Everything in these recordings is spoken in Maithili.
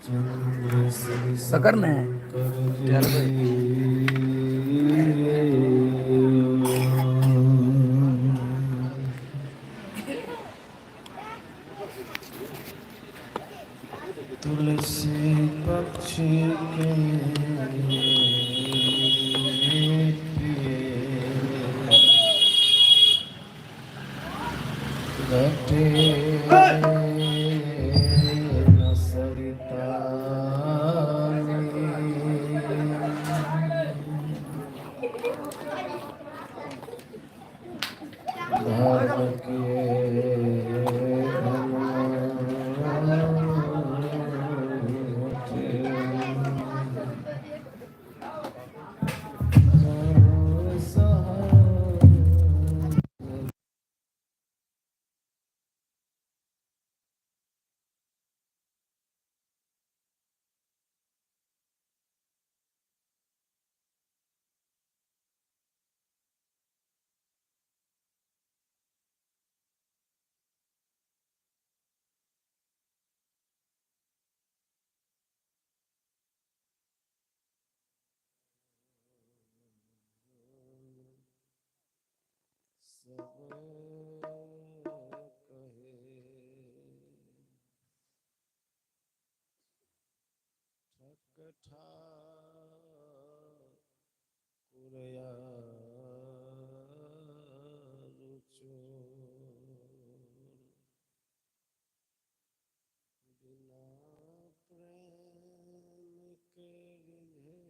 चंद्र श्री ਤਾਂ ਕਰਨਾ ਹੈ। शंकर ਚੱਲ ਭਾਈ। जी। तुलसी पक्षी के पिए घटे न सरिता नीर। धर्म किए धन सहाय। सब कहे ठक ठाकुरया रुचो बिना प्रेम के रिझे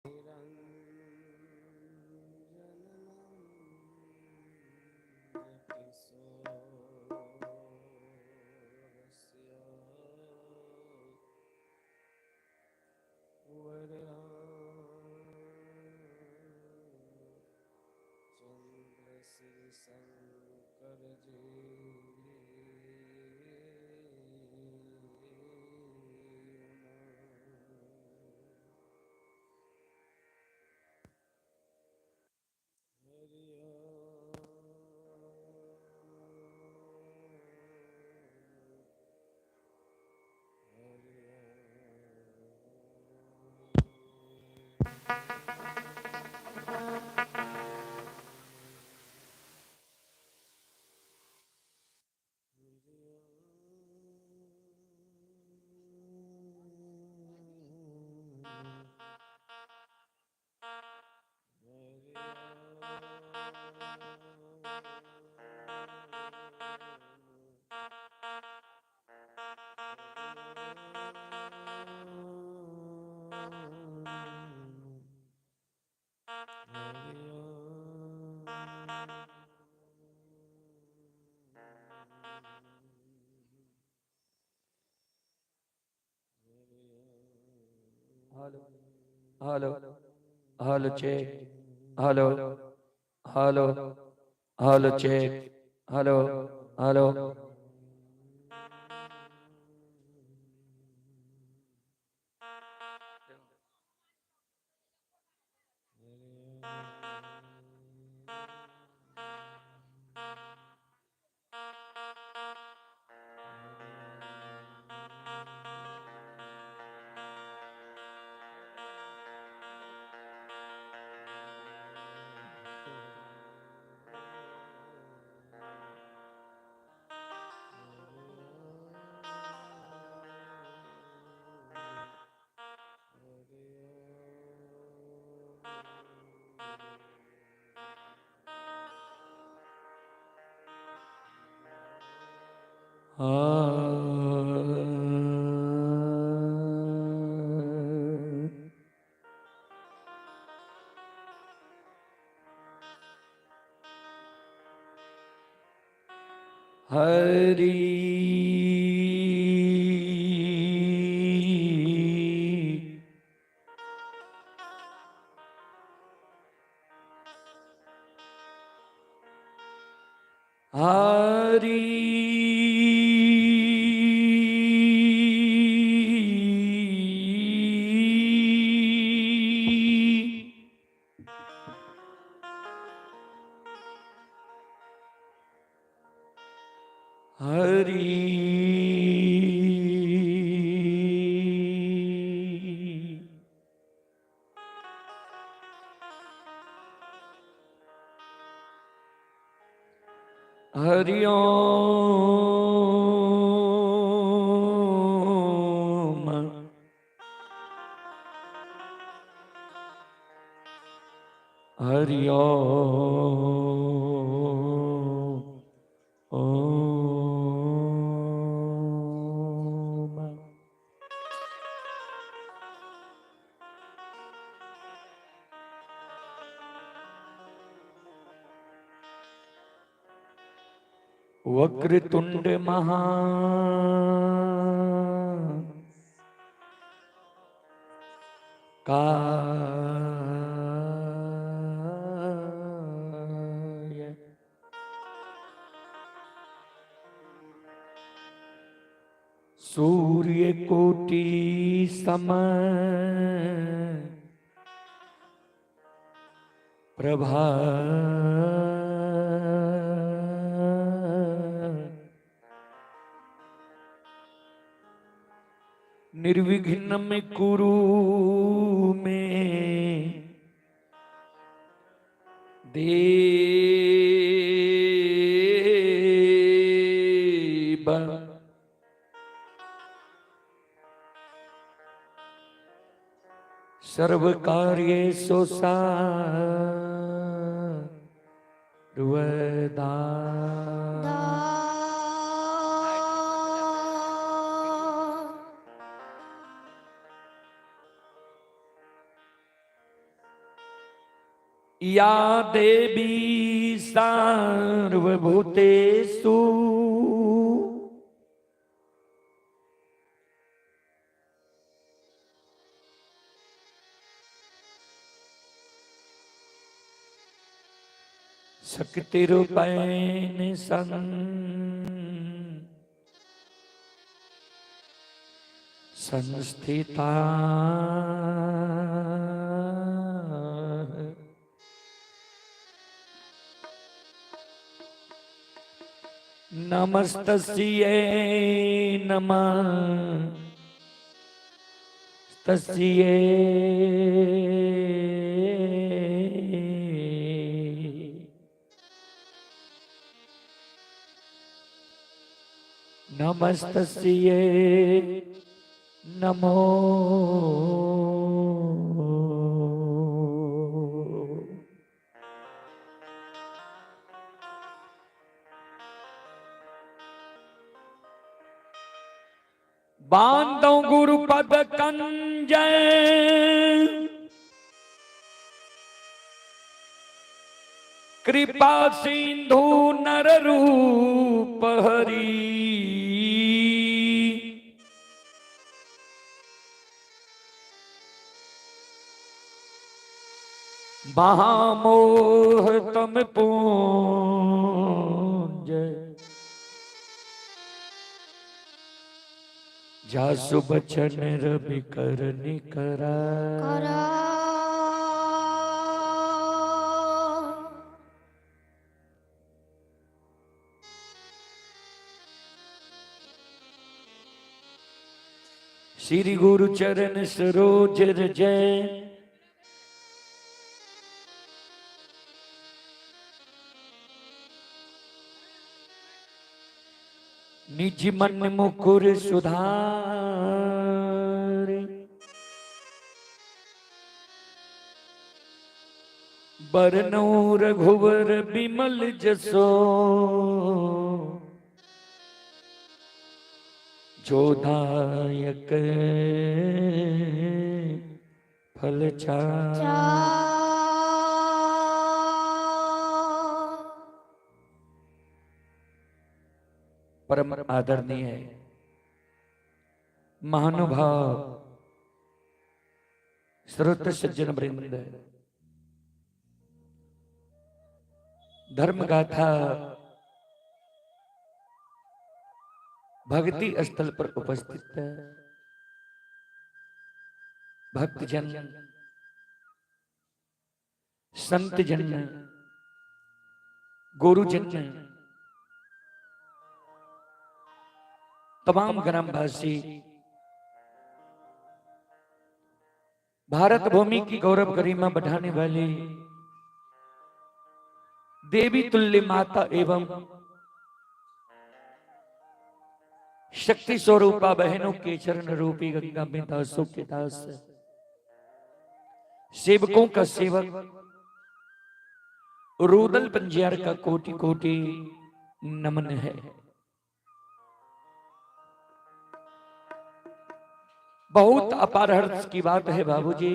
निरंजन नंद किशोरस्य चंद्र श्री शंकर जी। हरि Hello hello hello check hello hello hello check hello hello. Hari Hari Hari Hari ओम। हरि ओम। वक्रतुंड महा काय सूर्य कोटि सम प्रभा निर्विघ्न में कुरु में देव सर्व कार्य सर्वदा। या देवी सार्वभूतेषु शक्तिरूपेण संस्थिता। नमस्तस्यै नमस्तस्यै नमस्तस्यै नमो बांधो गुरु पद कंज कृपा सिंधु नर रूप हरि। महामोह तम पूंज जासु बचन रवि कर निकरा। श्री गुरु चरण सरोज जय निज मन मुकुर सुधार। बरनौ रघुवर बिमल जसो जोधायक फल चार। परम आदरणीय महानुभाव श्रोत सज्जन वृंद, धर्म गाथा भक्ति स्थल पर उपस्थित भक्तजन, संतजन, गुरुजन, तमाम ग्रामवासी, भारत भूमि की गौरव गरिमा बढ़ाने वाली देवी तुल्य माता एवं शक्ति स्वरूपा बहनों के चरण रूपी गंगा में दासों के दास, सेवकों का सेवक रूदल पंजियार का कोटि कोटि नमन है। बहुत अपार हर्ष की बात है बाबूजी,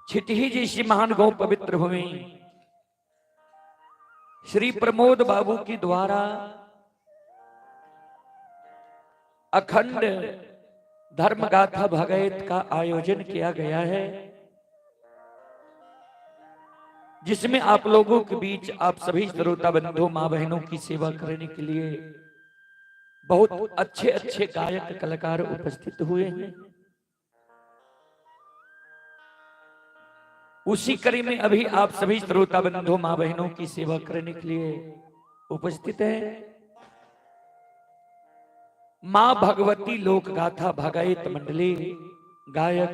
छिटही जैसी महान गौ पवित्र भूमि श्री प्रमोद बाबू के द्वारा अखंड धर्म गाथा भगैत का आयोजन किया गया है, जिसमें आप लोगों के बीच आप सभी श्रोता बंधु माँ बहनों की सेवा करने के लिए बहुत अच्छे अच्छे गायक कलाकार उपस्थित हुए हैं। उसी कड़ी में अभी आप सभी श्रोता बंधु माँ बहनों की सेवा करने के लिए उपस्थित है माँ भगवती लोक गाथा भगायत मंडली, गायक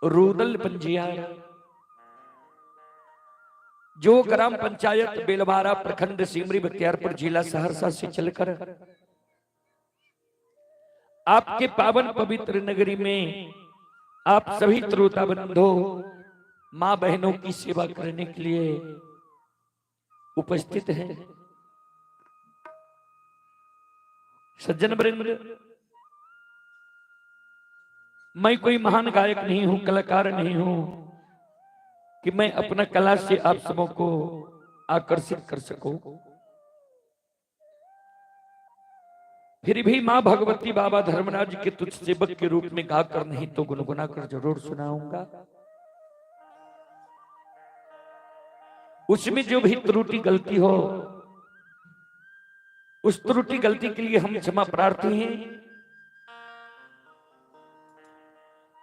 रूदल पंजियार, जो ग्राम पंचायत बेलवारा, प्रखंड सिमरी बख्तियारपुर, जिला सहरसा से चलकर आपके पावन पवित्र नगरी में आप सभी श्रोता बंधु माँ बहनों की सेवा करने के लिए उपस्थित हैं। सज्जन वृंद, मैं कोई महान गायक नहीं हूं, कलाकार नहीं हूं कि मैं अपना कला से आप सबों को आकर्षित कर सकूं। फिर भी मां भगवती बाबा धर्मराज के तुच्छ सेवक के रूप में गाकर नहीं तो गुनगुना कर जरूर सुनाऊंगा। उसमें जो भी त्रुटि गलती हो, उस त्रुटि गलती के लिए हम क्षमा प्रार्थी हैं।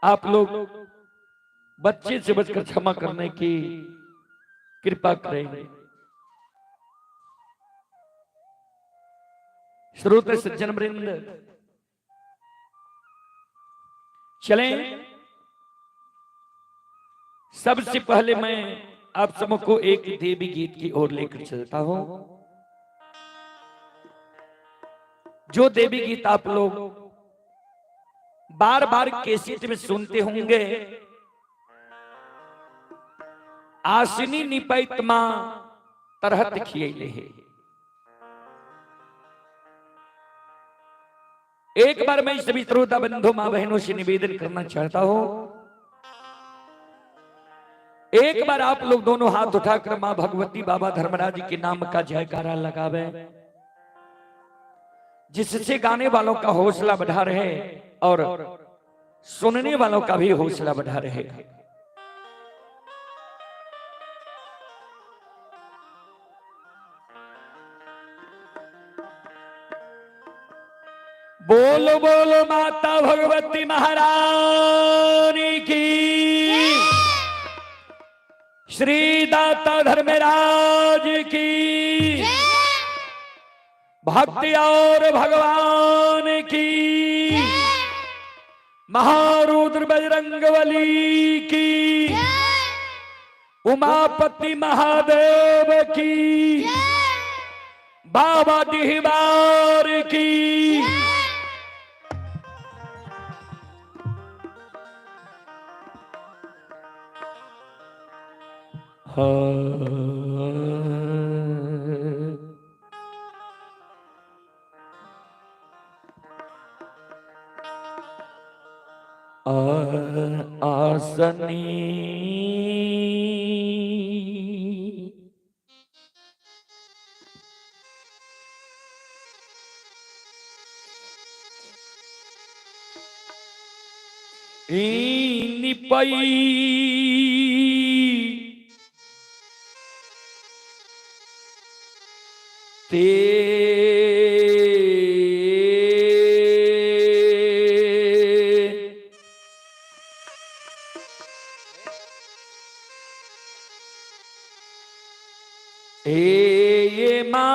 आप लोग बच्चे से बचकर क्षमा करने की कृपा करेंगे। श्रोते सज्जन वृंद, चलें। सबसे पहले मैं आप सबको एक देवी गीत की ओर लेकर चलता हूं। जो देवी गीत आप लोग बार बार कैसेट में सुनते होंगे, आसिनी निपैत मां तरहत खियले है। एक बार मैं सभी श्रोता बंधु मां बहनों से निवेदन करना चाहता हूं, एक बार आप लोग दोनों हाथ उठाकर मां भगवती बाबा धर्मराज के नाम का जयकारा लगावे, जिससे गाने वालों का हौसला बढ़ा रहे और सुनने वालों का भी हौसला बढ़ा रहेगा। बोलो बोलो माता भगवती महारानी की, श्री दाता धर्मराज की, भक्ति और भगवान की, महारुद्र बजरंगबली की, उमापति महादेव की, बाबा डिहबार की। आसनी निपई ते ए ये माँ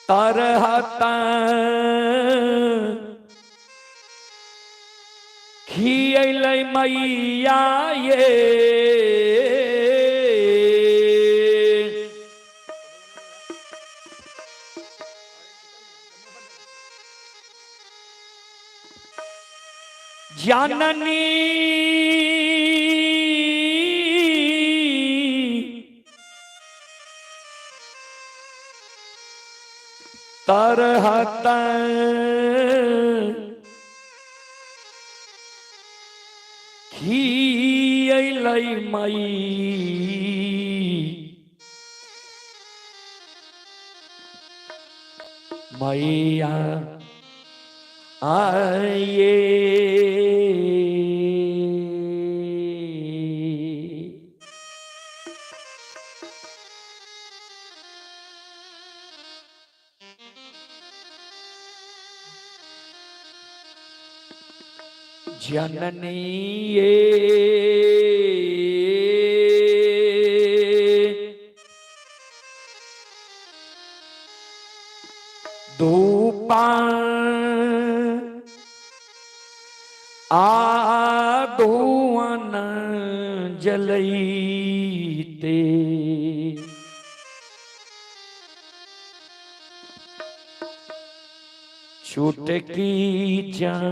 तरहत खियलै मैया ये। जननी तरहत खियलै मई मैया आये। जननी ये धूपा आ धुअन जलैते छुटकी जान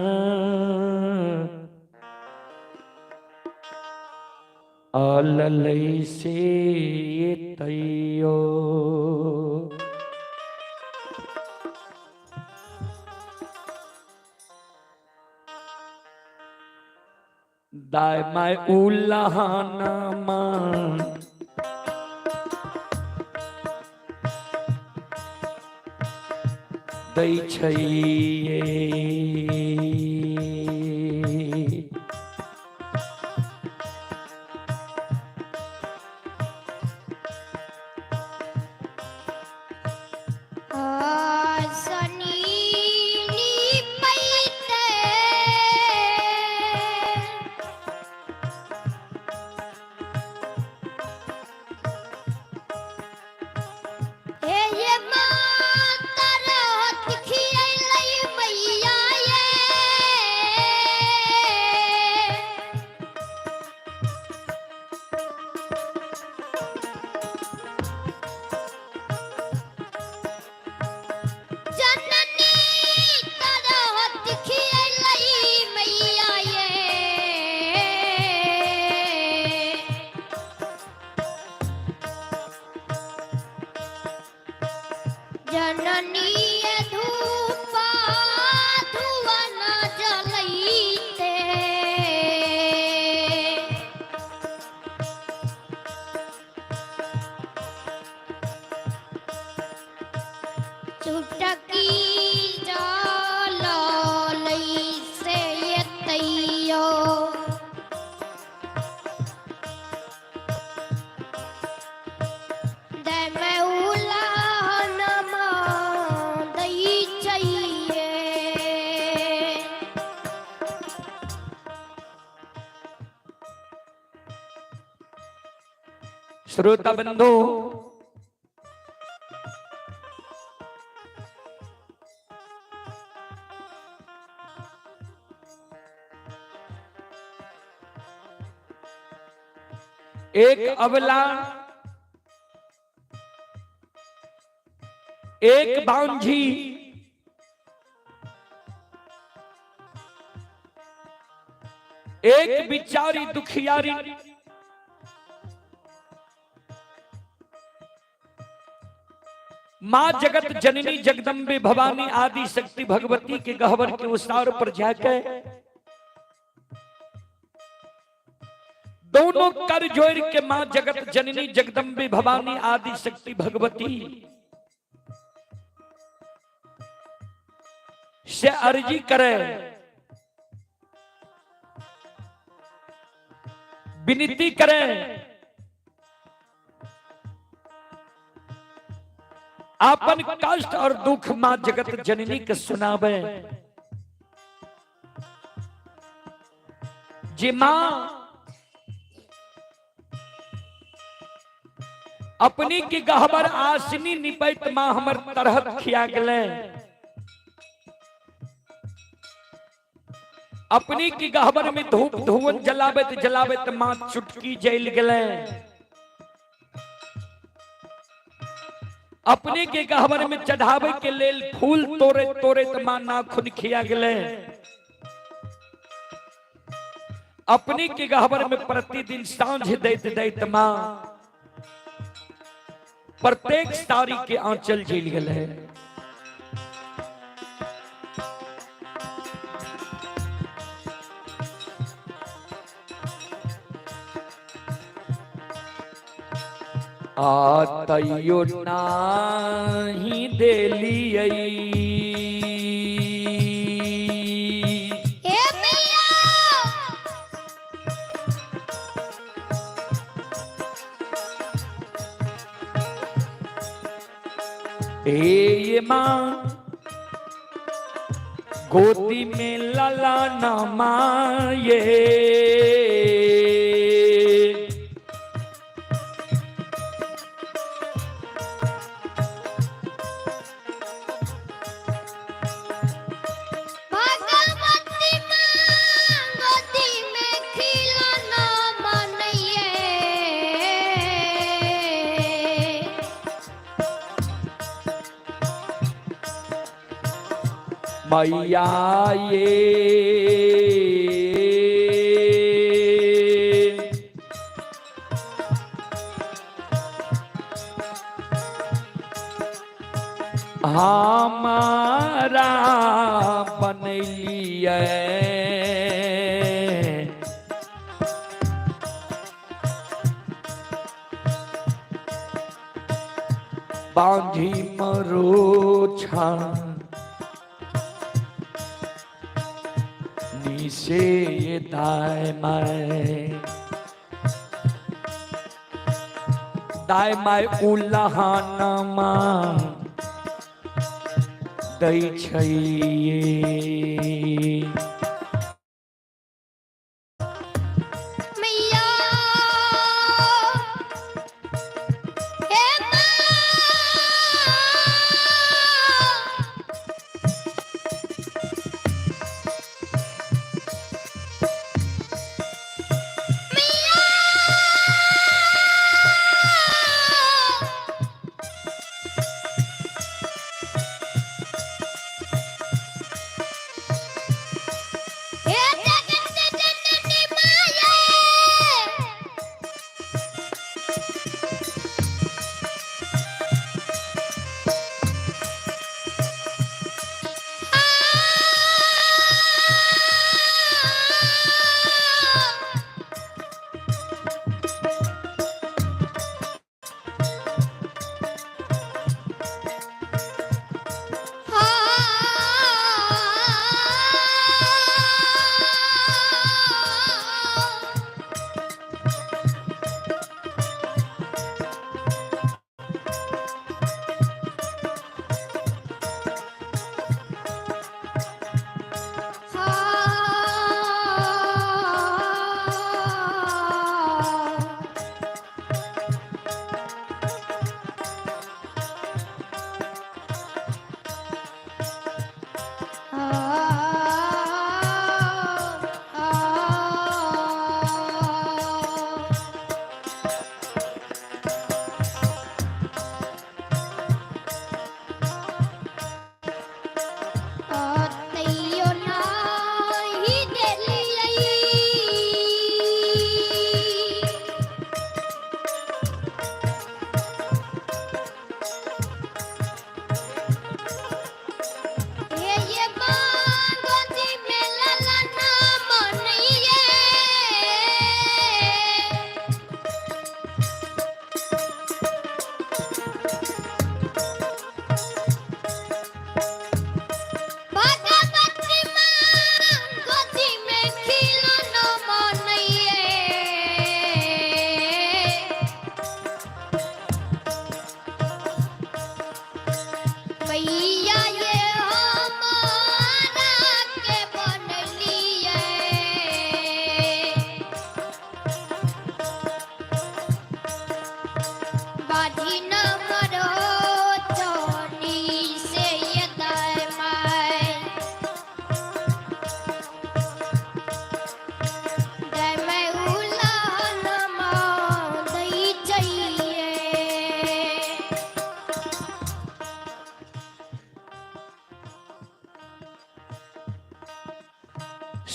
अललई से तैयो। दाय my उल्लाना मान दै छै। श्रोता बंधु, एक अबला एक बांझी एक बिचारी दुखियारी मां जगत जननी जगदम्बे भवानी आदि शक्ति भगवती के गहवर के उसार पर जाकर दोनों कर जोड़ के मां जगत जननी जगदम्बे भवानी आदि शक्ति भगवती से अर्जी करे, विनती करे, आपन कष्ट और दुख मां जगत जननी के सुनावे। जे मां अपने के गहबर आसनी निपैत माँ हमर तरहत खिया गेलै। अपने के गहबर में धूप धुवन जलाबैत जलाबैत माँ चुटकी जल गेलै। अपने के गहबर में चढ़ावे के लेल फूल तोड़े तोड़े माँ नाखून खिया गेलै। अपने के गहबर में प्रतिदिन सांझ दैत दैत माँ प्रत्येक साड़ी के आंचल झेल गेलै। आ तैयो नाही देलियै। हे मैया। हे माँ गोदी में लला न माये। भगवती माँ गोदी में खिलौना मनइये। मैया ये हमारा बनैलियै बांधी मरोछा निशे दाय my दाय my उलहानमा दै छै। मैया हे माँ। मैया।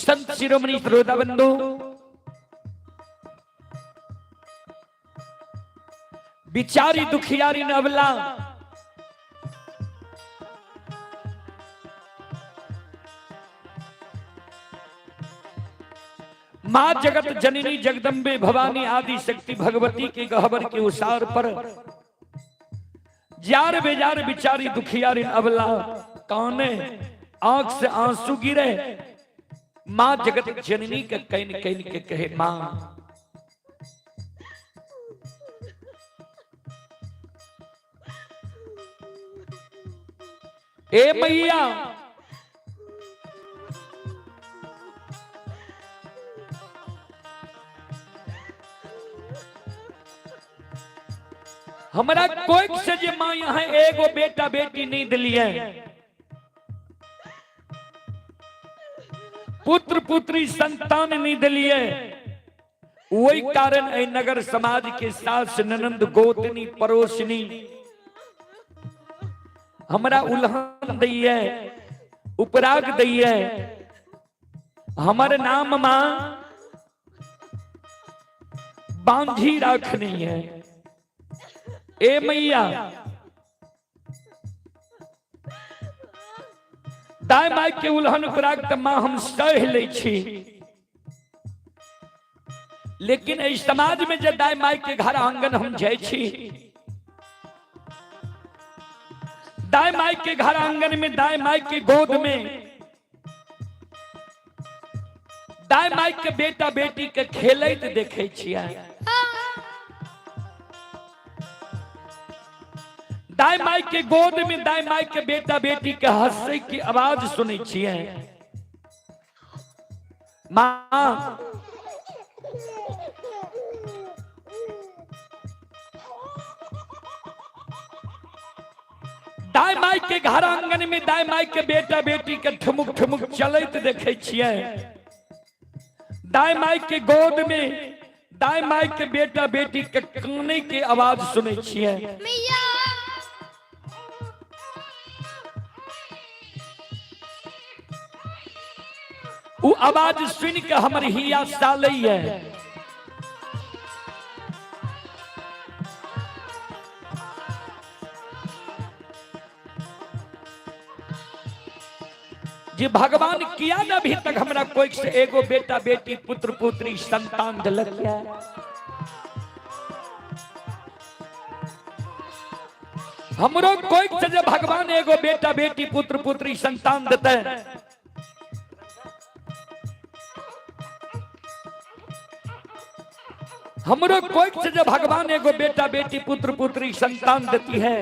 संत शिरोमणि श्रोता बंधु, बिचारी दुखियारी नवला मां जगत जननी जगदम्बे भवानी आदि शक्ति भगवती के गहबर के उसार पर जार बेजार बिचारी दुखियारी अबला काने, आंख से आंसू गिरे। मां जगत जननी के can can के कहे, मां ए मैया, हमरा कोई से जे मां यहाँ एगो बेटा बेटी नहीं दिलिए, पुत्र पुत्री संतान नहीं दिलिए, वही कारण एहि नगर समाज के सास ननंद गोतनी पड़ोसनी हमरा उल्हन दैये, उपराग दैये, हमर नाम मां बांझी रखनी है। ए मैया, दाय my के उल्हन उपराग त मां हम सह लै छी, लेकिन एहि समाज में जे दाय my के घर आंगन हम जाइ छी, दाय माय के घर आंगन में, दाय माय के गोद में दाय माय के बेटा बेटी के खेलैत देखे छियै, दाय माय के गोद में दाय माय के बेटा बेटी के हंसे की आवाज सुनै छियै। मां दाय माय के घर आंगन में दाय माय के बेटा बेटी के ठुमुक ठुमुक चलैत देखे छियै, दाय माय के गोद में दाय माय के बेटा बेटी के काने के आवाज सुनै छियै। मैया उ आवाज सुन के हमर हिया सालैया। जे भगवान किया न अभी तक हमरा कोई से एगो बेटा बेटी पुत्र पुत्री संतान दिलक या। हमरो कोई से जे भगवान एगो बेटा बेटी पुत्र पुत्री संतान देते, हमरो कोई से जे भगवान एगो बेटा बेटी पुत्र पुत्री संतान देती है,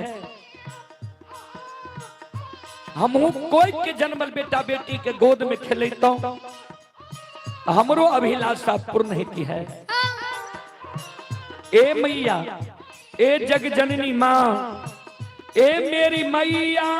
हमहू कोई के जन्मल बेटा बेटी के गोद में खेलता, हमरो अभिलाषा पूर्ण होती है। ए मैया, ए जग जननी माँ, ए मेरी मैया,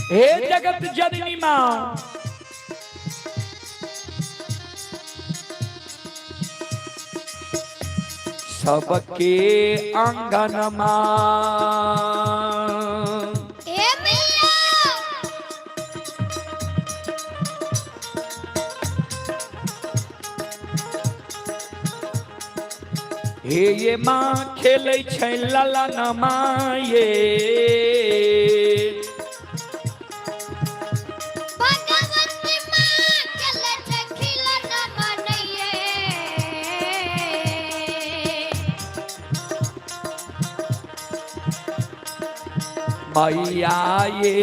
हे जगत जननी माँ, सबके आंगन माँ। हे मैया। हे ये माँ खेलै छै ललन माँ ये। भगवती माँ खेलै छै खिलौना मनैये। मैया ये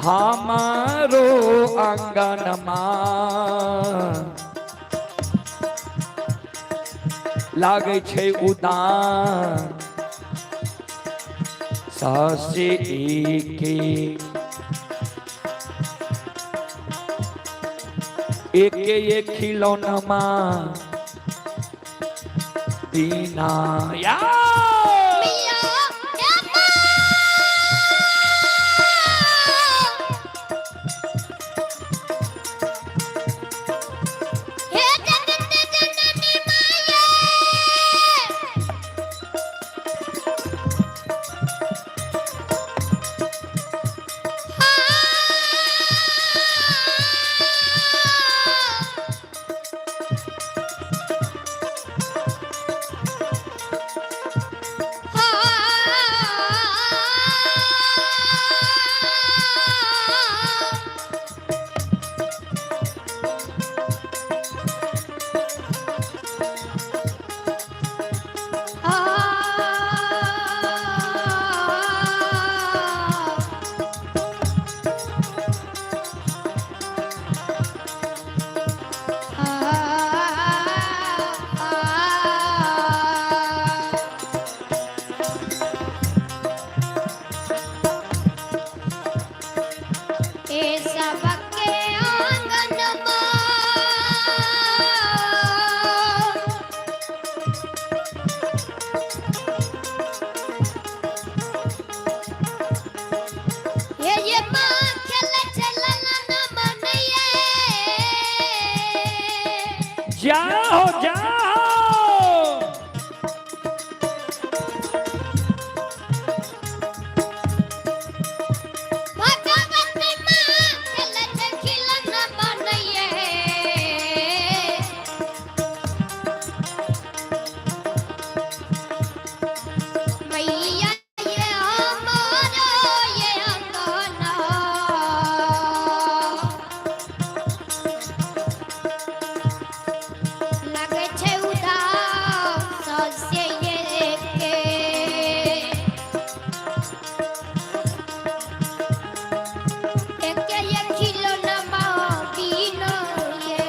हमारो आंगन माँ लागै छै उदान सासे एके एके एक खिलौना दीना या। मैया हे माँ। हे जगत जननी माये। ए सबके आंगन माँ। हे ये माँ खेले चलना मनैये। जाओ जाओ। भगवती माँ खेले खिलना मनैये। मैया ये हमारो ये अंगना लगे छै उदास से ये के एके ये खिलौना बिनो ये।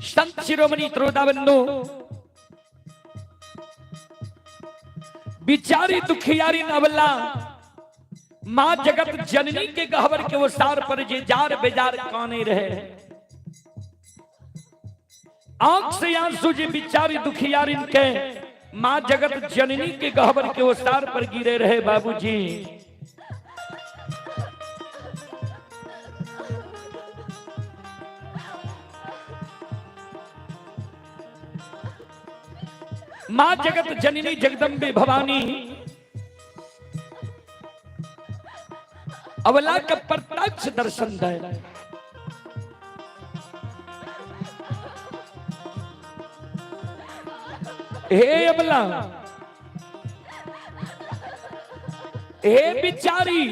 संत शिरोमणि त्रोदा बंधु बिचारी दुखियारी नवला माँ जगत जननी के गहवर के वो सार पर जे जार बेजार काने रहे, आंख से आंसू जे बिचारी दुखियारी के माँ जगत जननी के गहवर के वो सार पर गिरे रहे। बाबूजी माँ जगत जननी जगदम्बे भवानी अवला का प्रत्यक्ष दर्शन दे। हे अबला, हे बिचारी,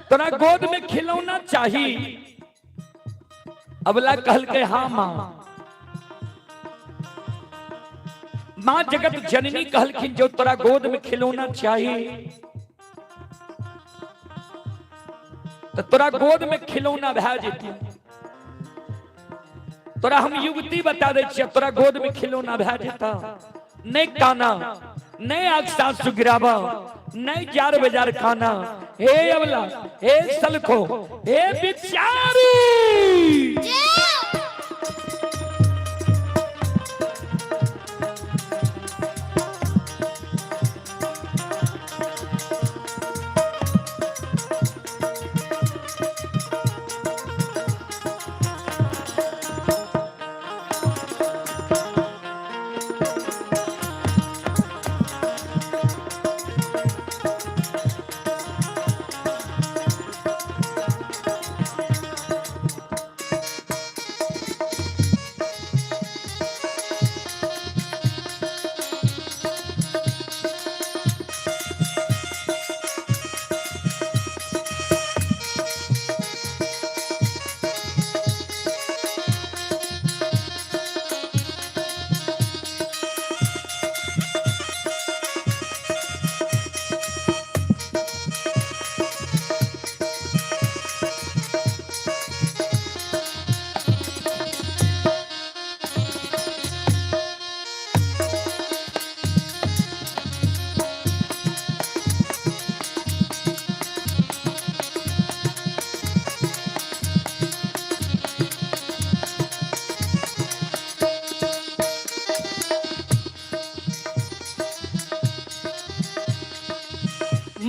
तोरा गोद में खिलौना चाहिए? अबला कहल के हाँ माँ। माँ जगत जननी कहलखिन जो तोरा गोद में खिलौना चाहिए तो तोरा गोद में खिलौना भए जेतै। तोरा हम युक्ति बता दै छियै, तोरा गोद में खिलौना भए जेता। नहीं काना, नहीं आग सासु गिराबा, नहीं जार बाजार खाना। हे अवला, हे सलखो, हे बिचारी।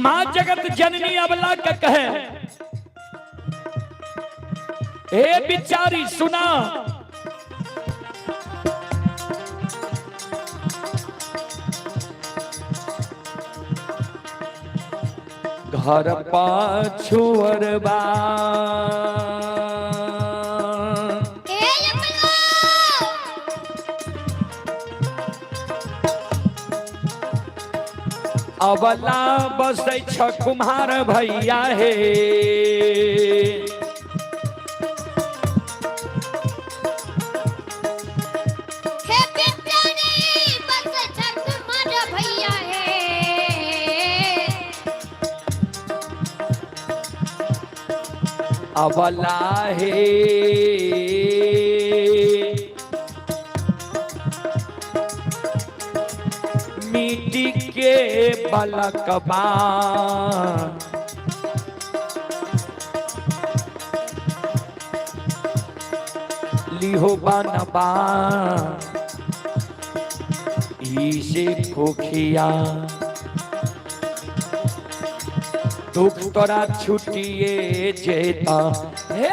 मां जगत जननी अबला का कहे, हे बिचारी सुना, घर पाछुअरबा हे अबला। अबला बसै छ कुम्हार भैया हे। हे बिचारी बस छक मार भैया हे। अबला हे मिट्टी के बलकबा लिहो बनबा ईसे कोखिया दुख तोरा छुटिए जेता। हे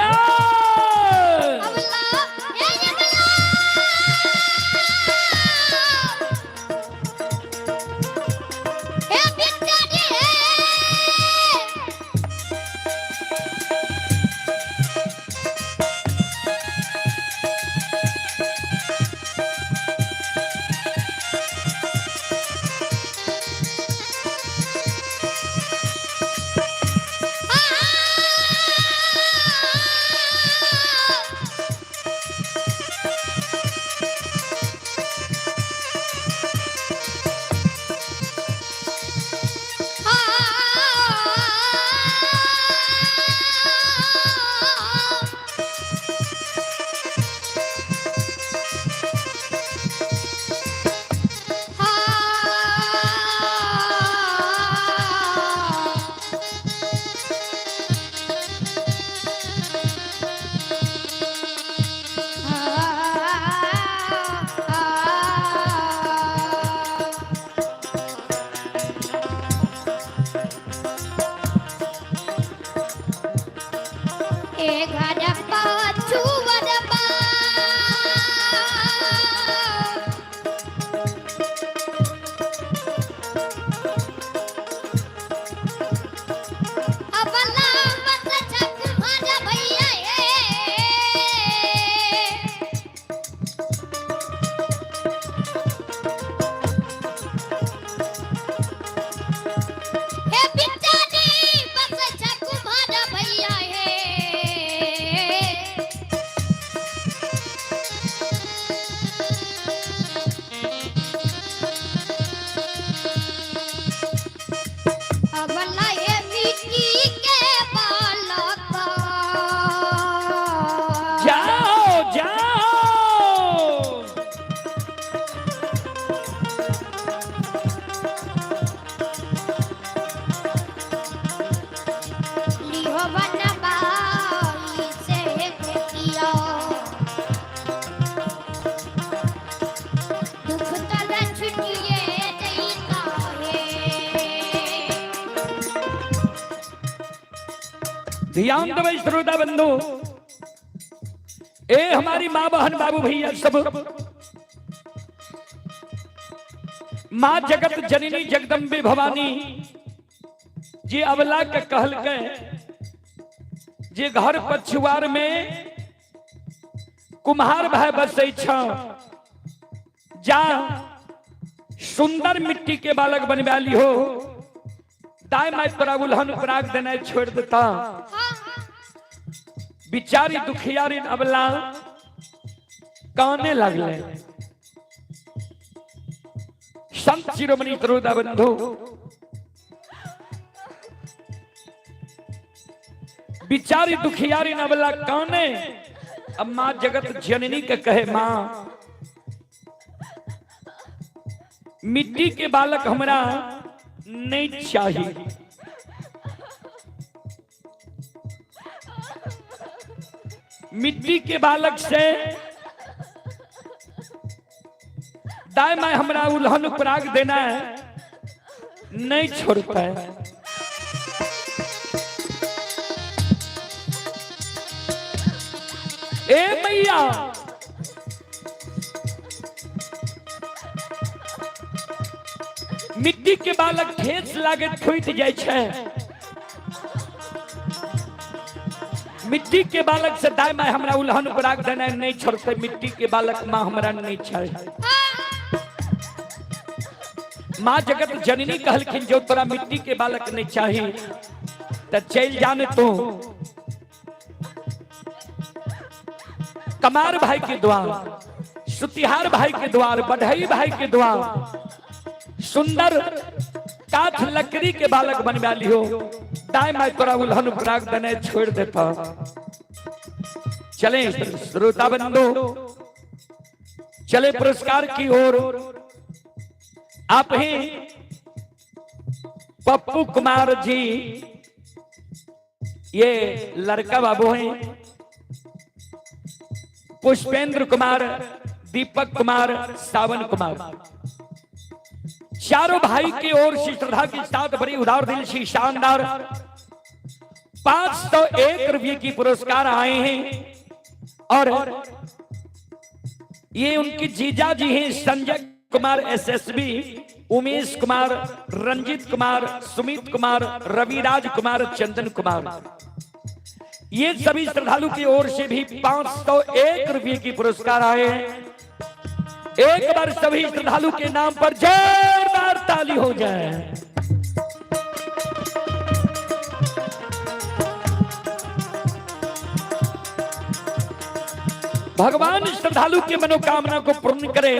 अबला, हे अबला। हे बिचारी हे। आ। ध्यान देबै श्रोता बंधु, ए हमारी माँ बहन बाबू भैया सब, माँ जगत जननी जगदम्बे भवानी जे अबला के कहलकै जे घर पछुआर में कुम्हार भाई बसै छ, जा सुंदर मिट्टी के बालक बनवा लिहो, दाय माय तोरा उल्हन पराग देना छोड़ देता। बिचारी दुखियारी अबला काने लगले। संत शिरोमणि श्रोता बंधु, बिचारी दुखियारी नवला काने, अब मां जगत जननी के कहे, मां मिट्टी के बालक हमरा नहीं चाहिए। मिट्टी के बालक से दाय माय हमरा उल्हन पराग देना है नहीं छोड़ता है। ए मैया, मिट्टी के बालक ठेस लागे फूट जाय छै, मिट्टी के बालक से दाय माय हमरा उल्हन पराग देना नहीं छोड़ते, मिट्टी के बालक मां हमरा नहीं चाहिए। माँ जगत जननी कहलखिन जो तोरा मिट्टी के बालक नहीं चाहिए तो चल जाने तू कमार भाई के द्वार, सुतिहार भाई के द्वार, बढ़ई भाई के द्वार, सुंदर काठ लकड़ी के बालक बनवा लियो, दाय माय तोरा उल्हन पराग देने छोड़ देता। चले श्रोता बंधु, चले पुरस्कार की ओर। आप ही पप्पू कुमार जी, ये लड़का बाबू हैं, पुष्पेंद्र कुमार, दीपक कुमार, सावन कुमार, चारों भाई की ओर से श्रद्धा के साथ बड़ी उदार दिल से शानदार 501 रुपये की पुरस्कार आए हैं। और ये उनकी जीजा जी हैं संजय कुमार एसएसबी, उमेश कुमार, रंजित कुमार, सुमित कुमार, रविराज कुमार, चंदन कुमार, ये सभी श्रद्धालु की ओर से भी 501 रुपये की पुरस्कार आए हैं। एक बार सभी श्रद्धालु के नाम पर जोरदार ताली हो जाए। भगवान श्रद्धालु की मनोकामना को पूर्ण करे।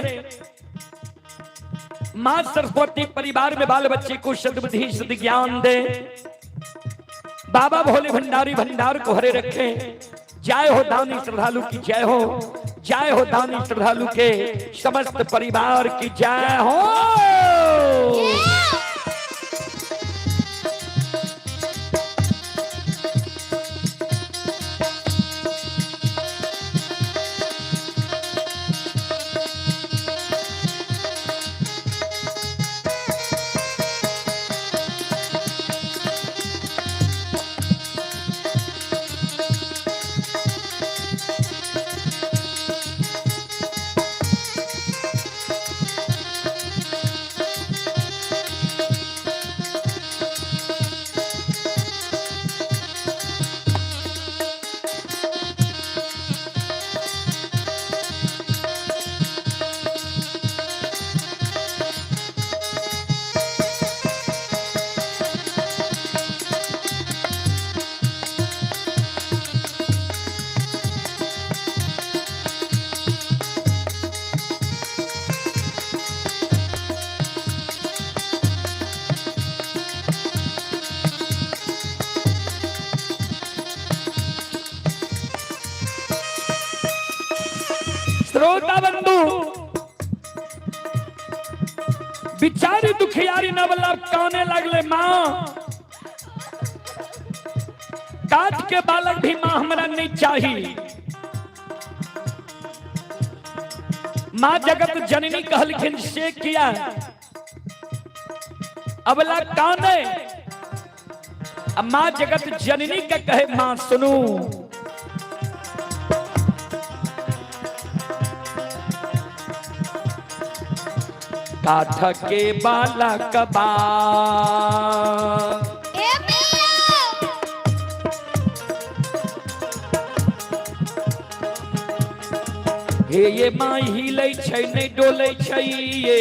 मां सरस्वती परिवार में बाल बच्चे को सद्बुद्धि सद्ज्ञान दे। बाबा भोले भंडारी भंडार को हरे रखे। जय हो दानी श्रद्धालु की जय हो, जय हो दानी श्रद्धालु के समस्त परिवार की जय हो। श्रोता बंधु, बिचारी दुखियारी नवला काने लगले, मां काट के बालक भी मां हमरा नहीं चाहिए। मां जगत जननी कहलखिन से किया, अबला काने आ माँ जगत जननी के कहे माँ सुनू। काठ के बालक बा ए मैया हे ये माँ हिलै छै नहि डोलै छै ये।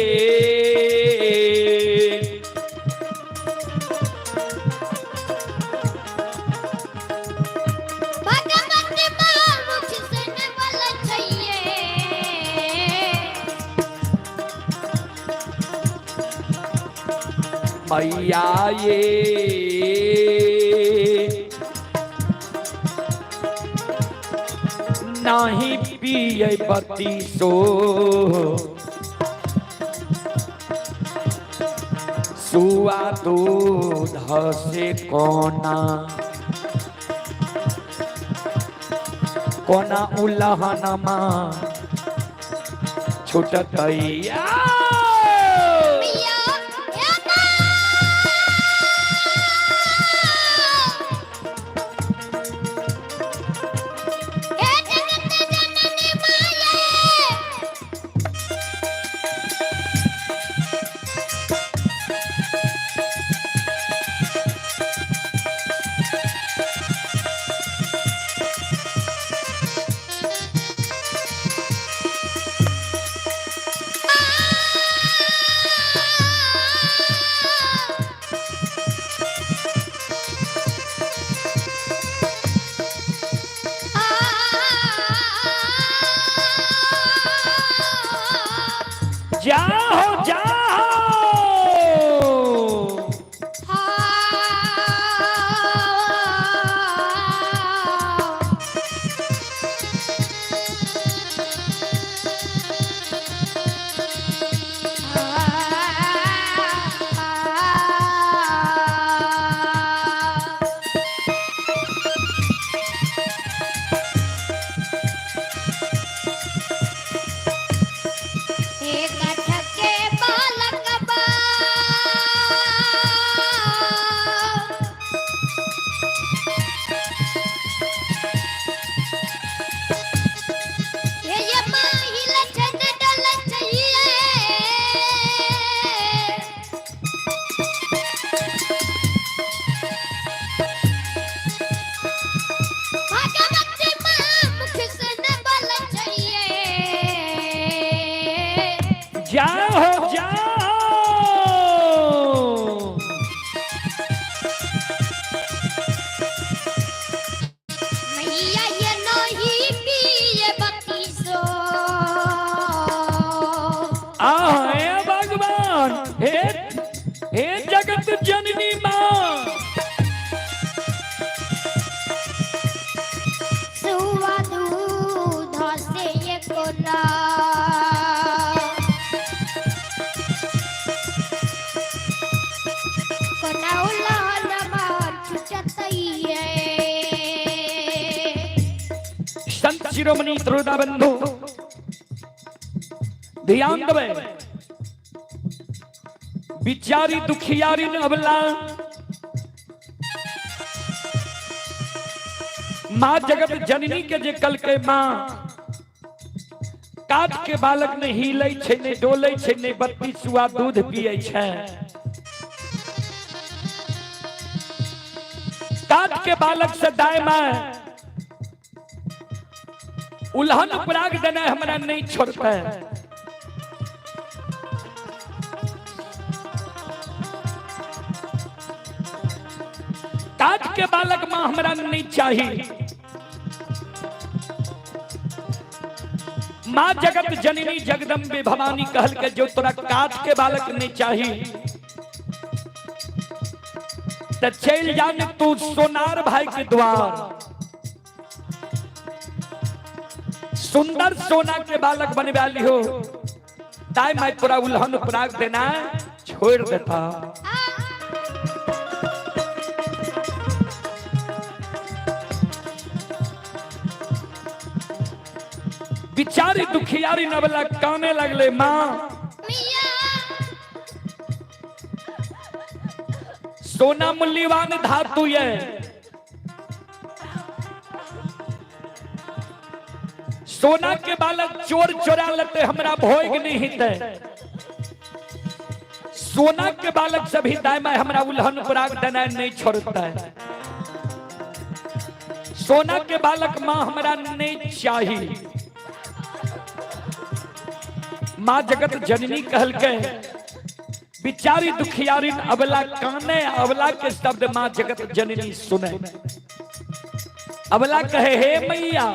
भगवती माँ मुख से न बोलै छैये। मैया ये नाही पियै बत्तीसो सुआ दूध से कोना कोना उलहनमा छुटतैया। मैया ए माँ ए जगत जननी माये। जाओ जाओ। बालक बा हे ये माहिला छन डल चाहिए। भगवती माँ मुख से न बोल चाहिए। जाओ जाओ। मैया ये नहीं पिए बत्तीसो। आहे भगवान, हे हे जगत जननी माँ। सुआ दूध से ये कोला कोना उलहनमा छुटतैये। संत शिरोमणि श्रोता बंधु ध्यान देवे। बिचारी दुखियारी न अबला माँ जगत जननी के जे कल के माँ काट के बालक ने हिलै छै ने डोलै छै ने बत्ती सुआ दूध पियै छै। काट के बालक से दाय माँ उल्हन पराग देना हमरा नहीं छोड़ते। काट के बालक माँ हमरा नहीं चाहिए। माँ जगत जननी जगदम्बे भवानी कहल के जो तोरा काट के बालक नहीं चाहिए त चल जान तू सोनार भाई के द्वार। सुंदर सोना के बालक बनवा लिहो ताई मैं तोरा उल्हन पराग देना छोड़ देता। बिचारी दुखियारी नवला काने लगले माँ मिया। सोना मूल्यवान धातु ये। सोना के बालक चोर चोरा लेते हमरा भोग नहीं हिते। सोना के बालक सभी दाय माय हमरा उल्हन पराग देना नहीं छोड़ता है। सोना के बालक मां हमरा नहीं चाहिए। मां जगत जननी कहल के बिचारी दुखियारी अबला काने, अबला के शब्द मां जगत जननी सुने। अबला कहे हे मैया,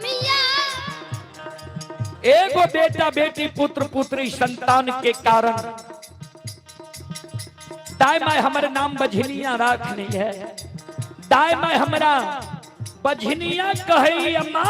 मैया, एगो बेटा बेटी पुत्र पुत्री संतान के कारण दाय माय हमर नाम बझनिया राखनी है। दाय माय हमरा बझनिया कहे अम्मा।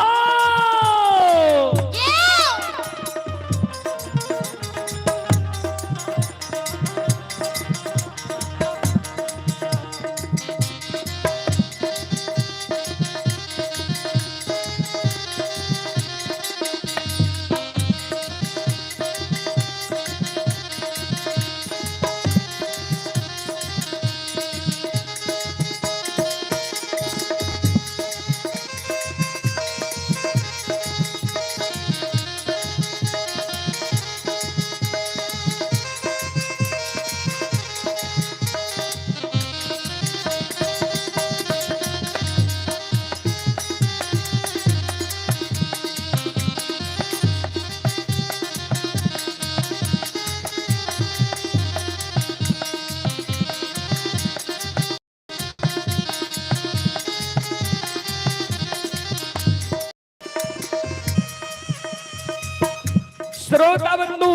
श्रोता बंधु,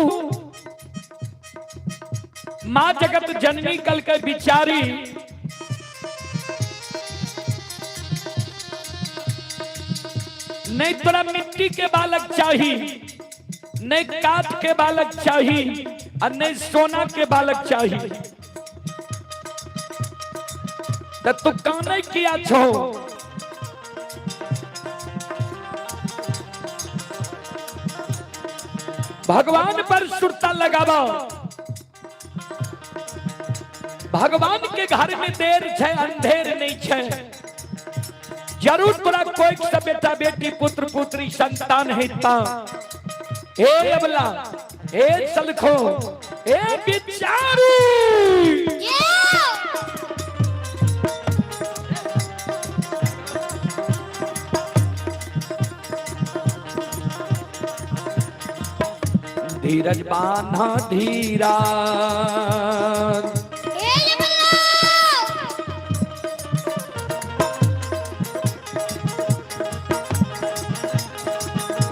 मां जगत जननी कल के बिचारी नहीं तोरा मिट्टी के बालक चाहिए, नहीं काठ के बालक चाहिए और नहीं सोना के बालक चाहिए, तो तू काने किया छो? भगवान पर सुरता लगावा। भगवान के घर में देर छे अंधेर नहीं छे। जरूर तोरा कोई सब बेटा बेटी पुत्र पुत्री संतान है ता। हे अबला, हे सलखो, हे बिचारी, धीरज बांधा धीरा।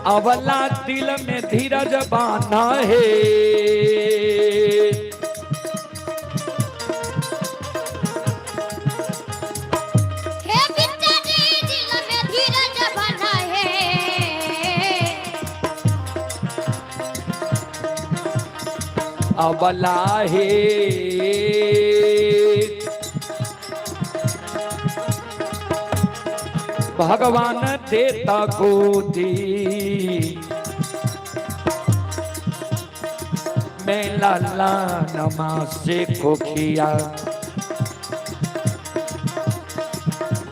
अवला दिल में धीरज बांधा है। हे बिचारी दिल में धीरज बांधा है। अबला है भगवान देता गोदी मैं लाला नमा से खोखिया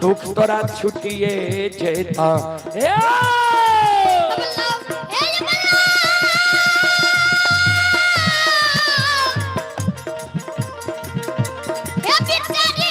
दुख तोरा छुटिए जेता। ए! अबला, हे अबला, हे बिचारी।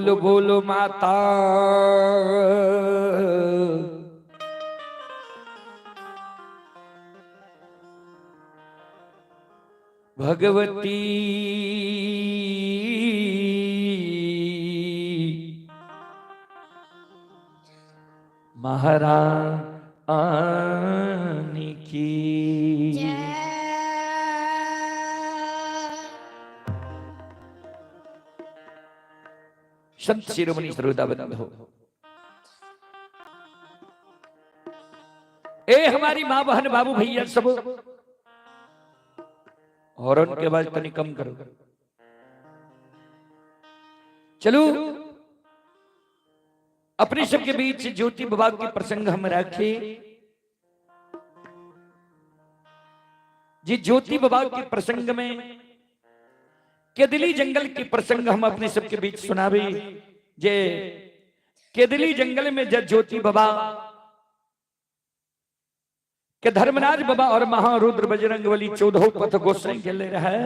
बोल बोल माता भगवती महारानी की। संत शिरोमणि श्रोता हो, ए हमारी माँ बहन बाबू भैया सब, और उनके बाद तनी कम करो। चलो अपने सबके बीच ज्योति बाबा के प्रसंग हम रखे जी। ज्योति बाबा के प्रसंग में केदली जंगल के प्रसंग हम अपने सबके बीच सुनावे। जे केदली जंगल में जब ज्योति बाबा के धर्मराज बाबा और महारुद्र बजरंग बली 14 पथ गोसाई के ले रहे,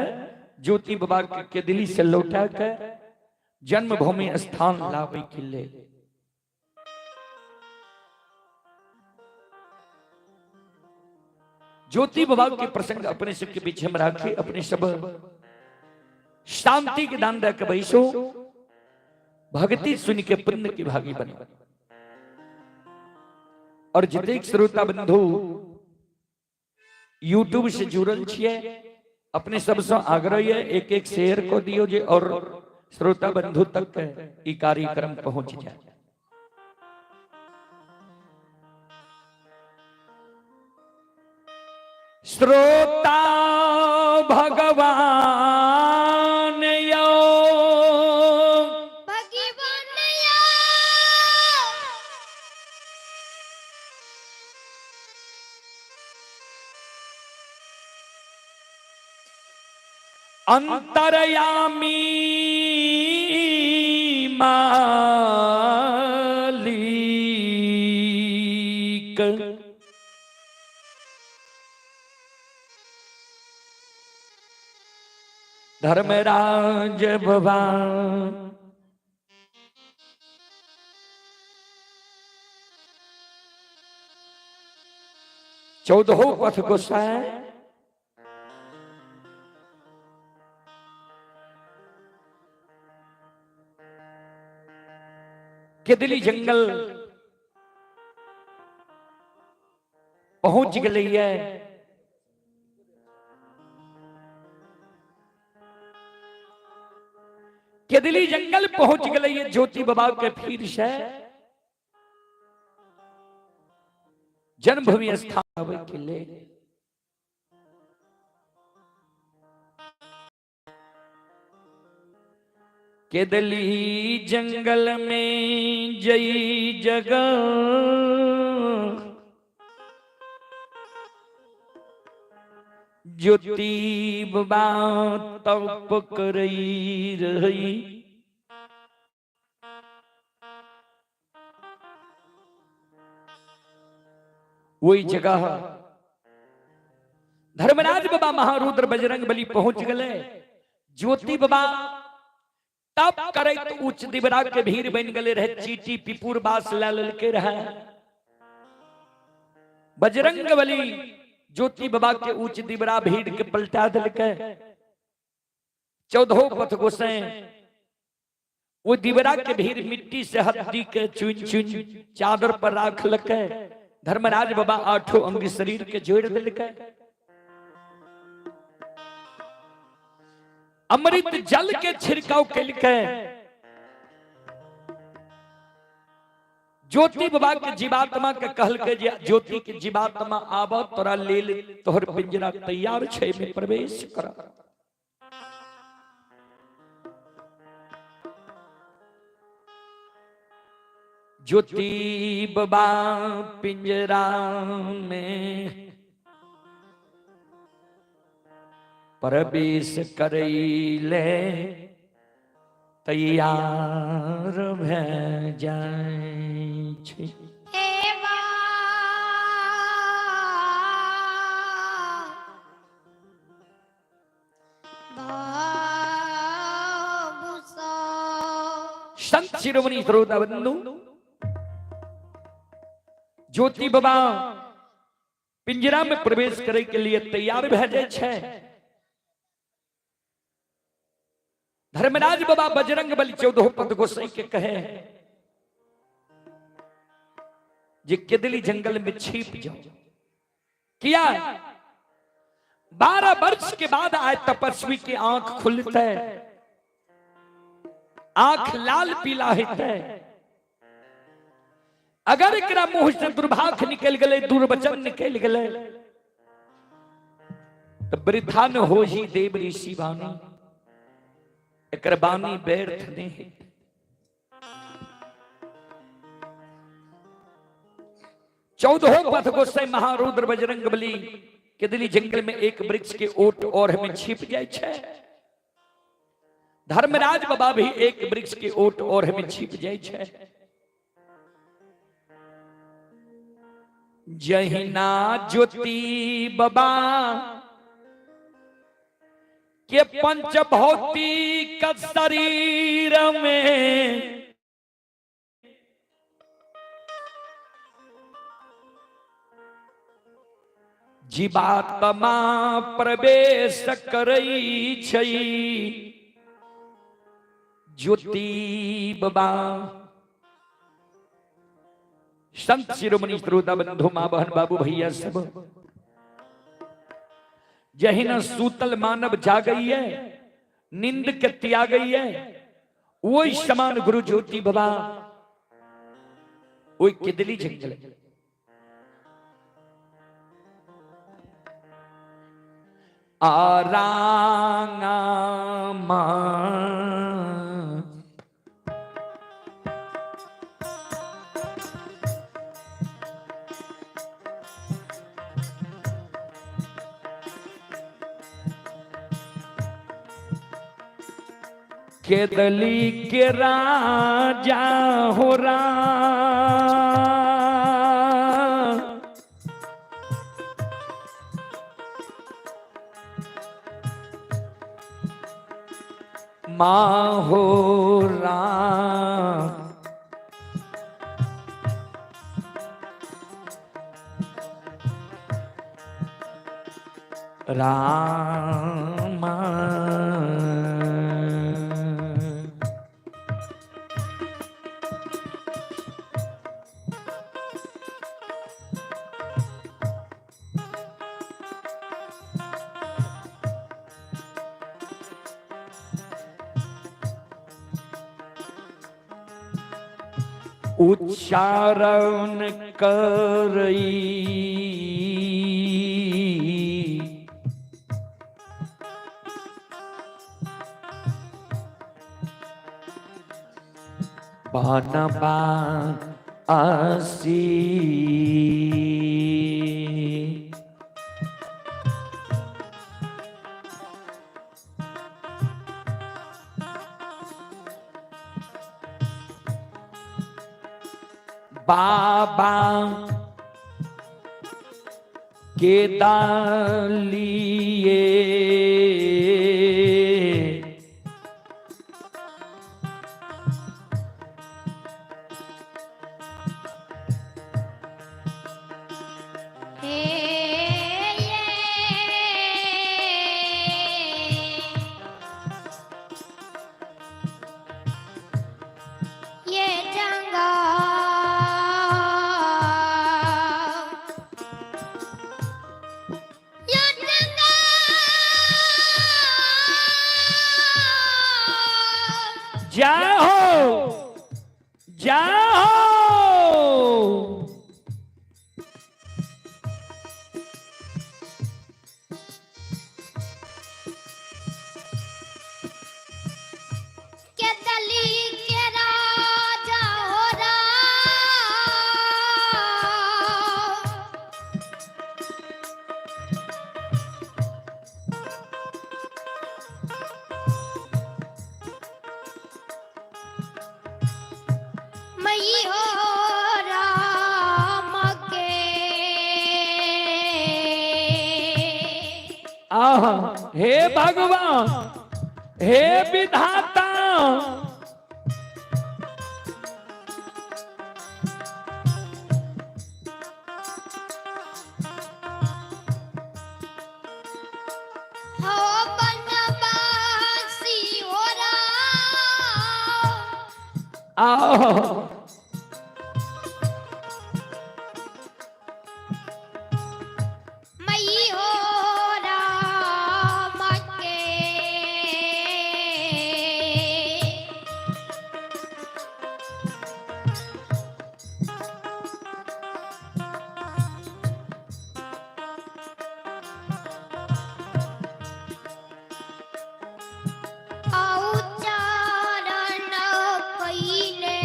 ज्योति बाबा के केदली से लौटा के जन्मभूमि स्थान लावे के ले। ज्योति बाबा के प्रसंग अपने सबके बीच हम राखे, अपने सब शांति के दान दे के बैसो, भक्ति सुन के पुण्य की भागी बने। और जितने श्रोता बंधु यूट्यूब से जुड़ल छिए, अपने सबसे आग्रह है एक एक शेयर को दियो जे और श्रोता बंधु तक ई कार्यक्रम पहुंच जाए। श्रोता भगवान यो भगवान यो अंतरयामी मालिक धर्मराज भगवान 14 पथ गोसाई केदली जंगल पहुंच गई है। केदली जंगल पहुंच गई है ज्योति बाबा के फिर से जन्मभूमि स्थान आवे के लिए। केदली जंगल में जई जगह ज्योति बाबा तप करई रही, वही जगह धर्मराज बाबा महारुद्र बजरंग बली पहुंच गए। ज्योति बाबा तप करैत उच्च दिबरा के भीड़ बन गए रहे, चीटी पिपुर बास ला ललके रहे। बजरंग बली ज्योति बाबा के उच्च दिबरा भीड़ के पलटा दिलके। 14 पथ गोसाई वो दिबरा के भीड़ मिट्टी से हड्डी के चुन चुन चादर पर राख लके। धर्मराज बाबा आठों अंग शरीर के जोड़ दिलके। अमृत जल के छिड़काव केलके। ज्योति बाबा के जीवात्मा के कहलके जे ज्योति के जीवात्मा आब तोरा लेल तोहर पिंजरा तैयार छै में प्रवेश कर। ज्योति बाबा पिंजरा में प्रवेश करैले तैयार भए जाइ छै। हे बा बाबू सा। संत शिरोमणि श्रोता बंधु, ज्योति बाबा पिंजरा में प्रवेश करे के लिए तैयार भए जाय छै। धर्मराज बाबा बजरंग बली 14 पद गोसाई के कहे जे केदली जंगल में छिप जाओ। किया 12 वर्ष के बाद आए तपस्वी की आंख खुलते, आंख लाल पीला होते। अगर एकरा मुंह से दुर्भाग्य निकल गए, दुर्वचन निकल गए, तो वृथा न हो ही देव ऋषि वाणी, एकर वाणी व्यर्थ नहीं है। 14 पथ गोसाई महारुद्र बजरंग बली केदली जंगल में एक वृक्ष के ओट और में छिप जाए छे। धर्मराज बाबा भी एक वृक्ष के ओट और में छिप जाए छे। जहिना ज्योति बाबा के पंच भौतिक शरीर में जीवात्मा प्रवेश करई छै ज्योति बाबा। संत शिरोमणि श्रोता बंधु, माँ बहन बाबू भैया सब, जहिना सूतल मानव जागई है, नींद के त्यागई है, वही समान गुरु ज्योति बाबा वही केदली जंगल। आरांगा केदली के राजा हो राम, माँ हो राम, रामा। उच्चारण करई बनबा आसी। बाबा के दालिए हे ये जंगा ये जंगा जय हो, जय हो। के दली के राजा हो राम, मई हो राम के। आहा, हे भगवान, हे विधाता। आओ मई हो राम के औचारण कइले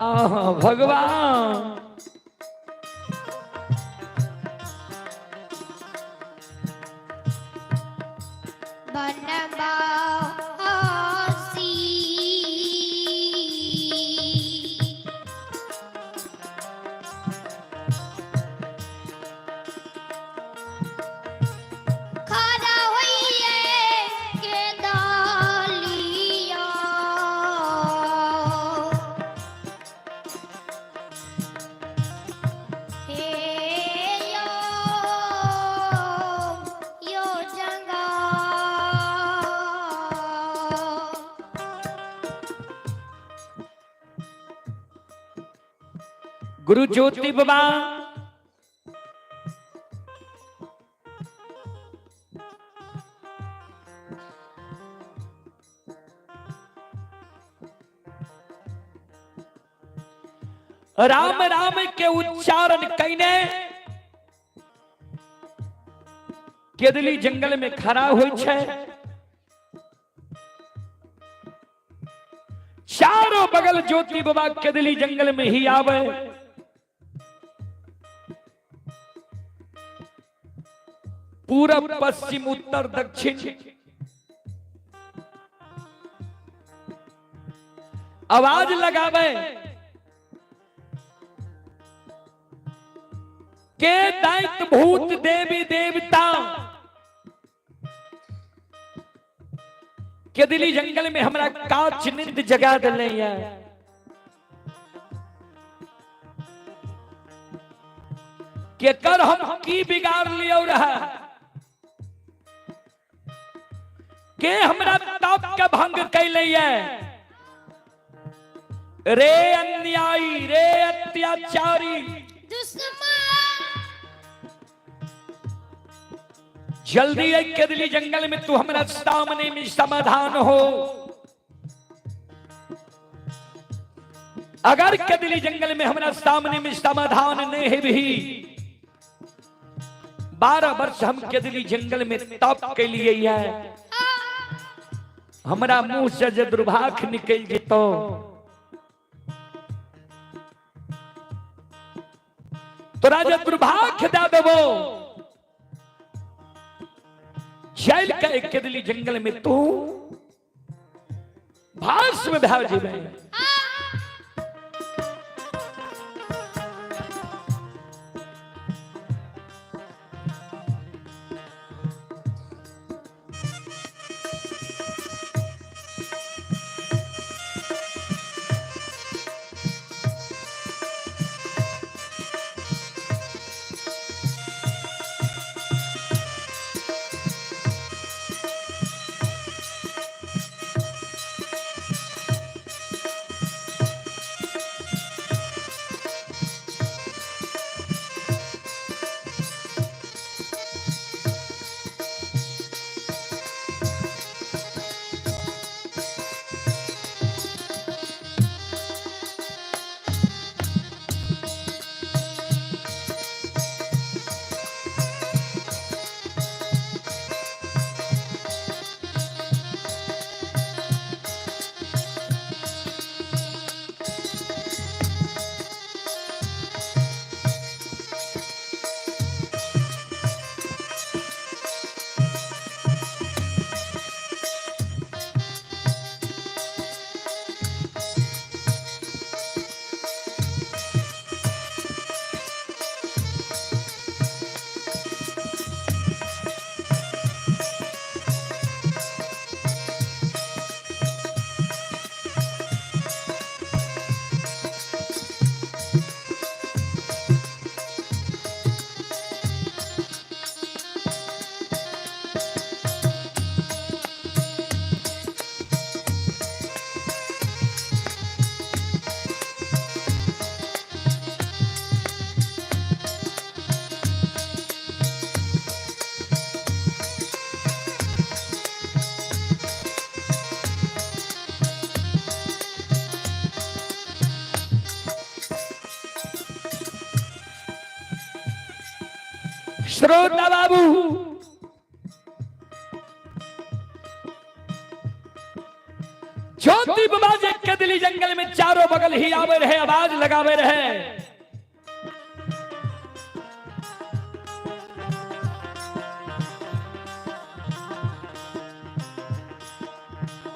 आह भगवान बनवासी खड़ा होइए के दालिया हे यो यो जंगा गुरु ज्योति बाबा राम राम के उच्चारण कैने केदली जंगल में खड़ा होइ छै। चारों बगल ज्योति बाबा केदली जंगल में ही आवे। पूरब पश्चिम उत्तर दक्षिण आवाज लगावे के दैत्य भूत देवी देवता केदली जंगल में हमरा काच निंद जगा दिले है। के कर हम की बिगाड़ लियो रहा के हमरा ताप के भंग कैले है। रे अन्यायी रे अत्याचारी दुश्मन जल्दी आई केदली जंगल में तू हमरा सामने में समाधान हो। अगर केदली जंगल में हमरा सामने में समाधान नहीं है भी 12 वर्ष हम केदली जंगल में तप के लिए है। हमरा मुंह से जे दुर्भाग्य निकल जेतो तोरा जे दुर्भाग्य दे देबो जैल के केदली जंगल में तू भास में भा जेबे। श्रोता बाबू, ज्योति बाबा जे केदली जंगल में चारों बगल ही आवे रहे, आवाज लगावे रहे।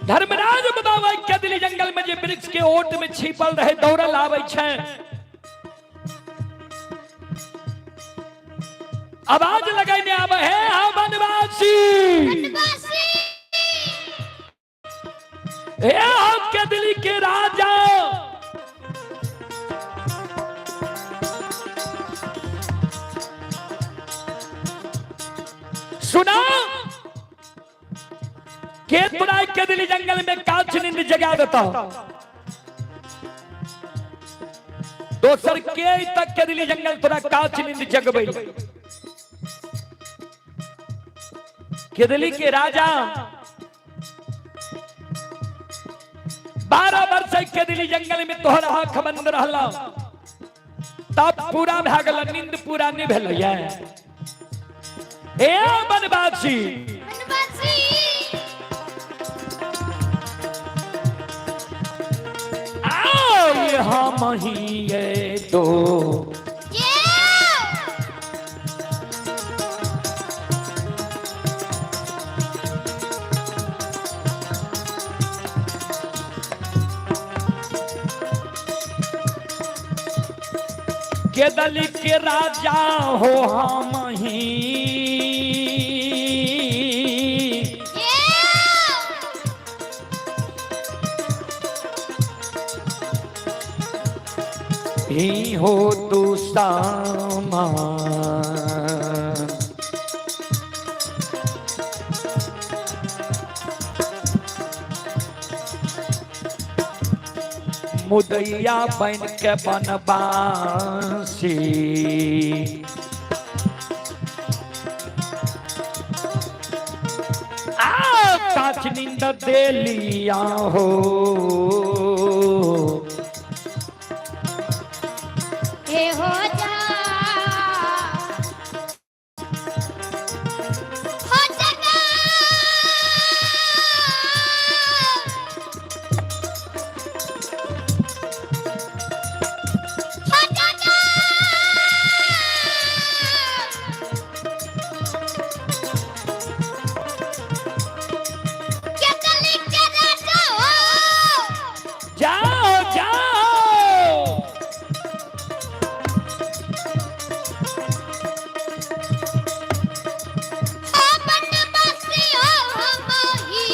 धर्मराज बाबा केदली जंगल में जे वृक्ष के ओट में छिपल रहे, दौड़ल आवे छे, आवाज लगैने आवे है, हाँ वनवासी, वनवासी, हे हम केदली के राजा, सुना के तुराई केदली जंगल में कांच नींद जगा देता, दोसर के तक केदली जंगल तोरा कांच नींद जगबै। केदली के राजा 12 वर्ष केदली जंगल में तोहर आंख बंद रहला, तब पूरा भए गेल, नींद पूरा नहीं भेलैया। ए बनवासी, वनवासी, आओ हम ही ये दो ये केदली के राजा हो हम ही, ये ही हो तू सामा। मुदैया बन के बनवासी, आ काच नींद दे लिया हो। हे हो जा, हो जगा, हो जगा, केदली के राजा हो, जाओ जाओ, हो बनवासी हो हम ही।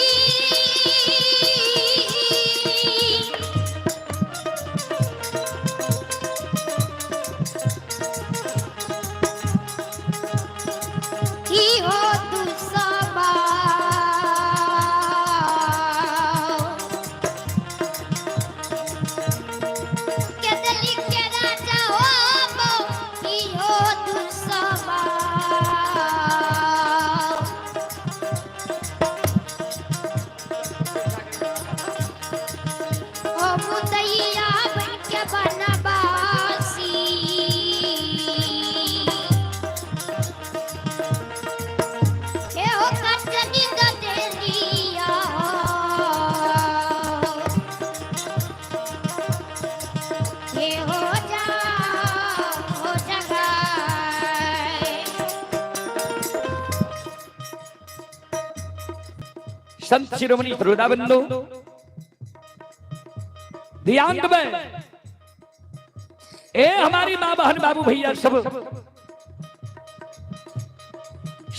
ही हो तू सबा, केदली के राजा हो ही हो तू सबा। ओ मुदैया बन के बनवासी, हे हो कटनी देलिया, हे हो जा, हो जगा। संत शिरोमणि श्रोता बंधु ध्यान देबै, ए हमारी माँ बहन बाबू भैया सब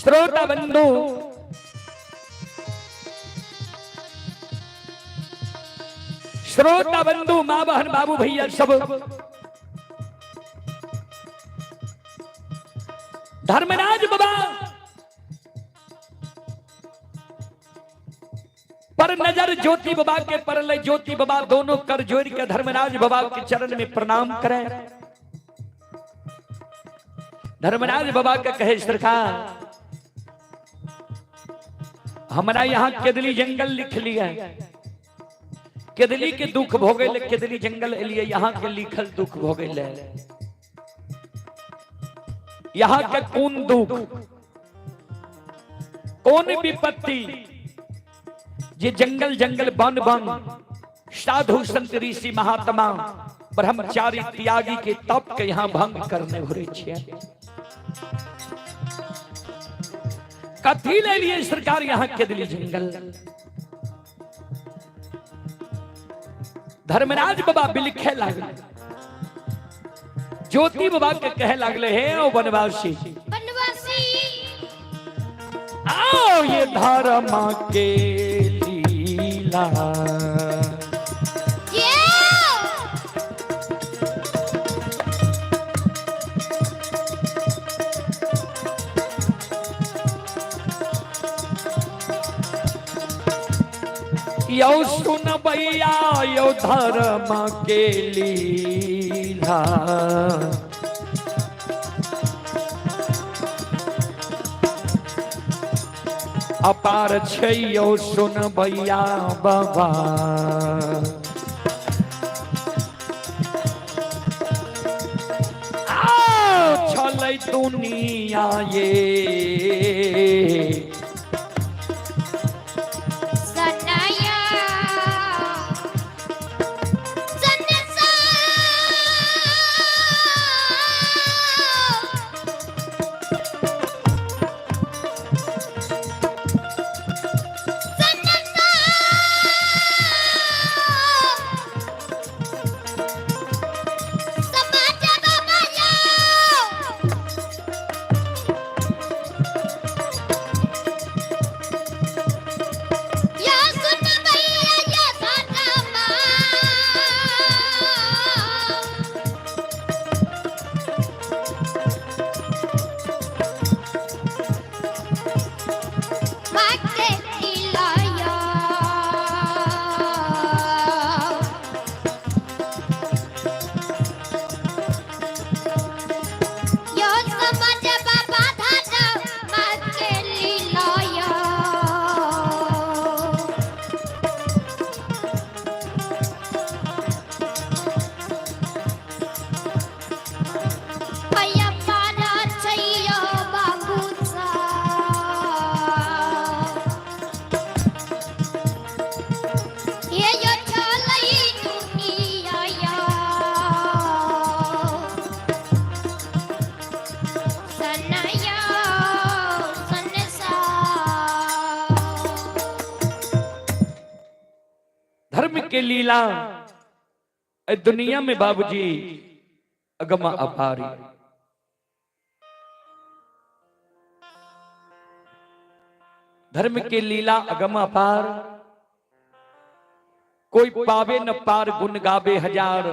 श्रोता बंधु, श्रोता बंधु माँ बहन बाबू भैया सब, धर्मराज बाबा पर नजर ज्योति बाबा के परले, ज्योति बाबा दोनों कर जोड़ के धर्मराज बाबा के चरण में प्रणाम करें। धर्मराज बाबा के कहे, सरकार हमारा यहाँ केदली जंगल लिख लिया, केदली के दुख भोगे ले, केदली जंगल एलिए, यहाँ के लिखल दुख भोगे ले। यहाँ के कोन दुख, कोन विपत्ति जे जंगल जंगल वन वन साधु संत ऋषि महात्मा ब्रह्मचारी त्यागी के तप के यहाँ भंग करने घुरे छियै? कथी ले लिए सरकार यहाँ के दिली जंगल? धर्मराज बाबा बिलखे लागले, ज्योति बाबा के कहे लागले, हे ओ वनवासी, वनवासी, आओ ये धर्म के लीला, ये यो सुन भैया यो धर्म के लीला, अपार छै यो सुन भैया बाबा। आओ छलै दुनिया ये सनया सनसा, सनसा, समाज बाबा यो, या सुन भैया या धर्मा, माटे दिलाया, यो समाज बाबा धारा माटे लिलाया। पया पारा छैया बाबूचा, हे यो छलै दुनिया या, सनया संसार। धर्म के लीला ए दुनिया में बाबूजी अगम अपारी। धर्म के लीला अगम अपार, कोई पावे न पार, गुण गावे हजार,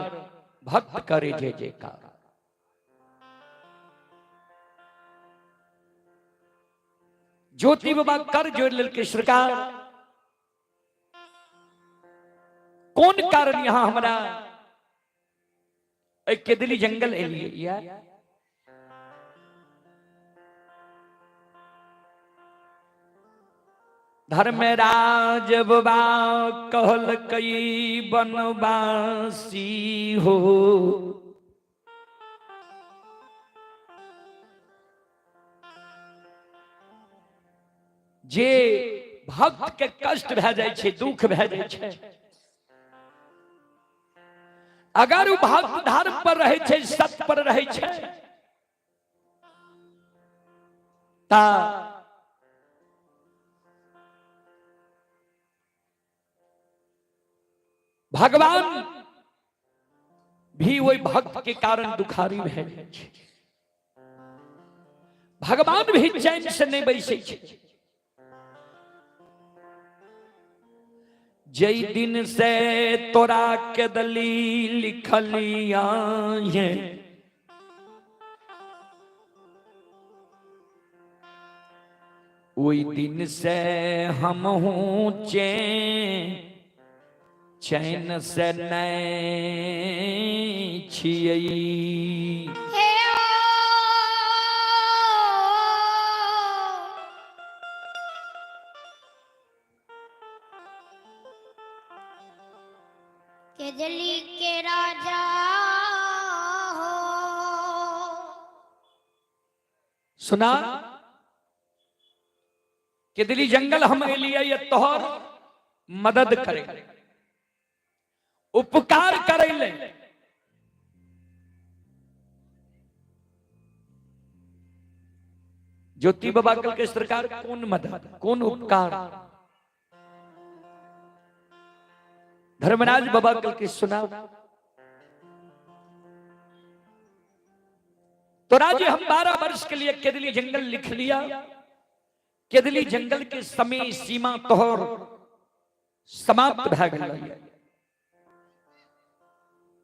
भक्त करे जय जयकार। ज्योति बाबा कर जोड़ लेलकै सरकार, कोन कारण यहाँ हमरा एहि केदली जंगल एलियै या? धर्मराज बाबा कहलकै बनवासी हो, जे भक्त के कष्ट भए जाइ छै, दुख भए जाइ छै, अगर ओ भक्त धर्म पर रहै छै, सत्य पर रहै छै, ता भगवान भी ओहि भक्त के कारण दुखारी भए जाइ छै। भगवान भी चैन से नहि बैसै छै। जै दिन से तोरा के दली लिखलिया है, ओहि दिन से हमहूँ चैन चैन से नहि छियै। हे ओ केजली के राजा हो, सुना केदली जंगल हम एलियै ये तोहर मदद करे, उपकार करे ले। ज्योति बाबा कल के सरकार कौन मदद कौन उपकार? धर्मराज बाबा कल के सुना तो राजे हम 12 वर्ष के लिए केदली जंगल लिख लिया। केदली जंगल के समय सीमा तोहर समाप्त भए गेल।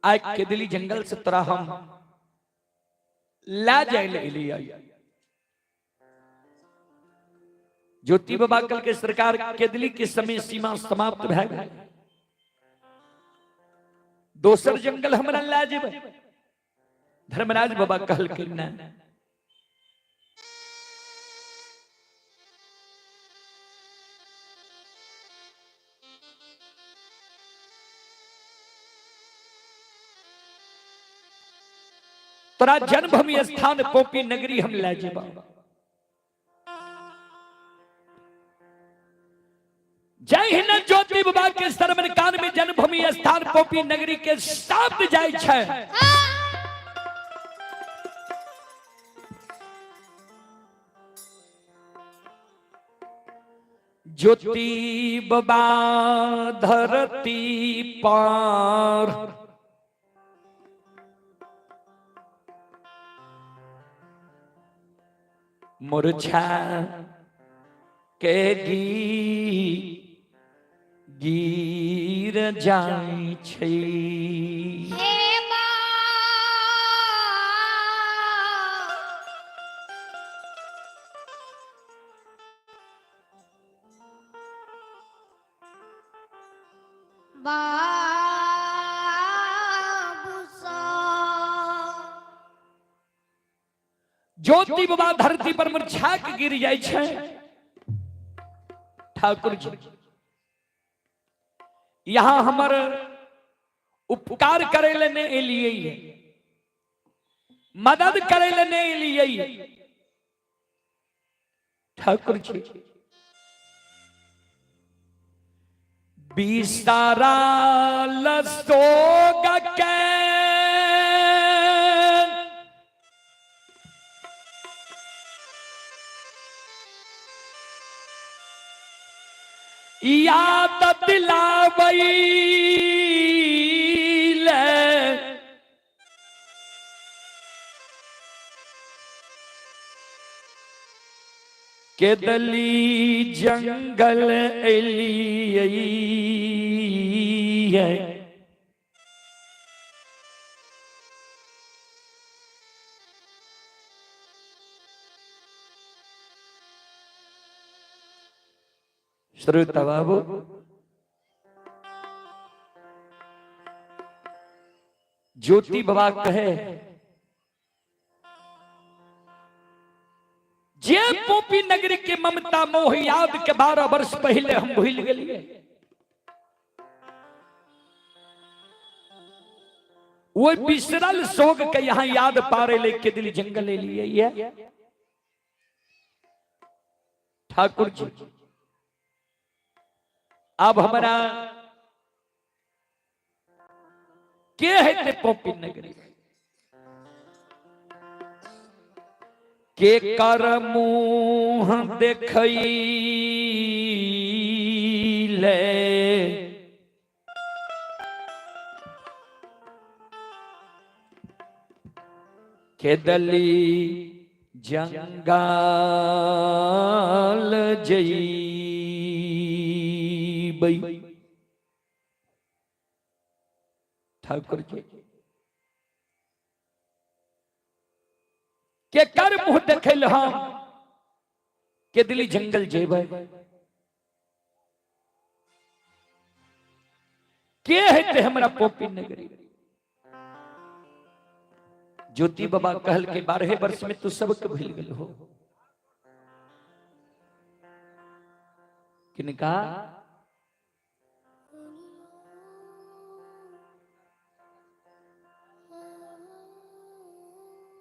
आइ केदली जंगल से तोरा हम ला जाय ले एलियै। ज्योति बाबा कल के सरकार केदली के समय सीमा समाप्त भए गेल, दोसर जंगल हमरा ला जेबै? धर्मराज बाबा कहलखिन ना, तोरा जन्मभूमि स्थान पोपी नगरी हम ले जेबा। जय हिंद ज्योति बाबा के श्रवण कान में जन्मभूमि स्थान पोपी नगरी के शब्द जाय छै। ज्योति बाबा धरती पार मूर्छा के गी गिर जाइ छै। हे बा बाबू सा ज्योति बाबा धरती पर मूर्छा के गिर जाइ छै। ठाकुर जी यहाँ हमर उपकार करे ले नहीं एलियै, मदद करे ले नहीं एलियै। ठाकुर जी बिसारा लसोग के याद दिलावई ले केदली जंगल एलियै। श्रोता बाबू ज्योति बाबा कहे जे पोपी नगरी के ममता मोह याद के 12 वर्ष पहले हम भूल गेलिए, वो बिसरल शोक के यहाँ याद पारे लेके दिल जंगल ले लिए। ये ठाकुर जी अब हमारा के है ते पोपी नगरी के कर मुंह देखई ले केदली जंगल जईबई। ठाकुर जी के कर मुंह देखल हम केदली जंगल जेबै? के हेतै हमरा पोपी नगरी? ज्योति बाबा कहल के 12 वर्ष में तू सबके भूल गेल हो। किनका?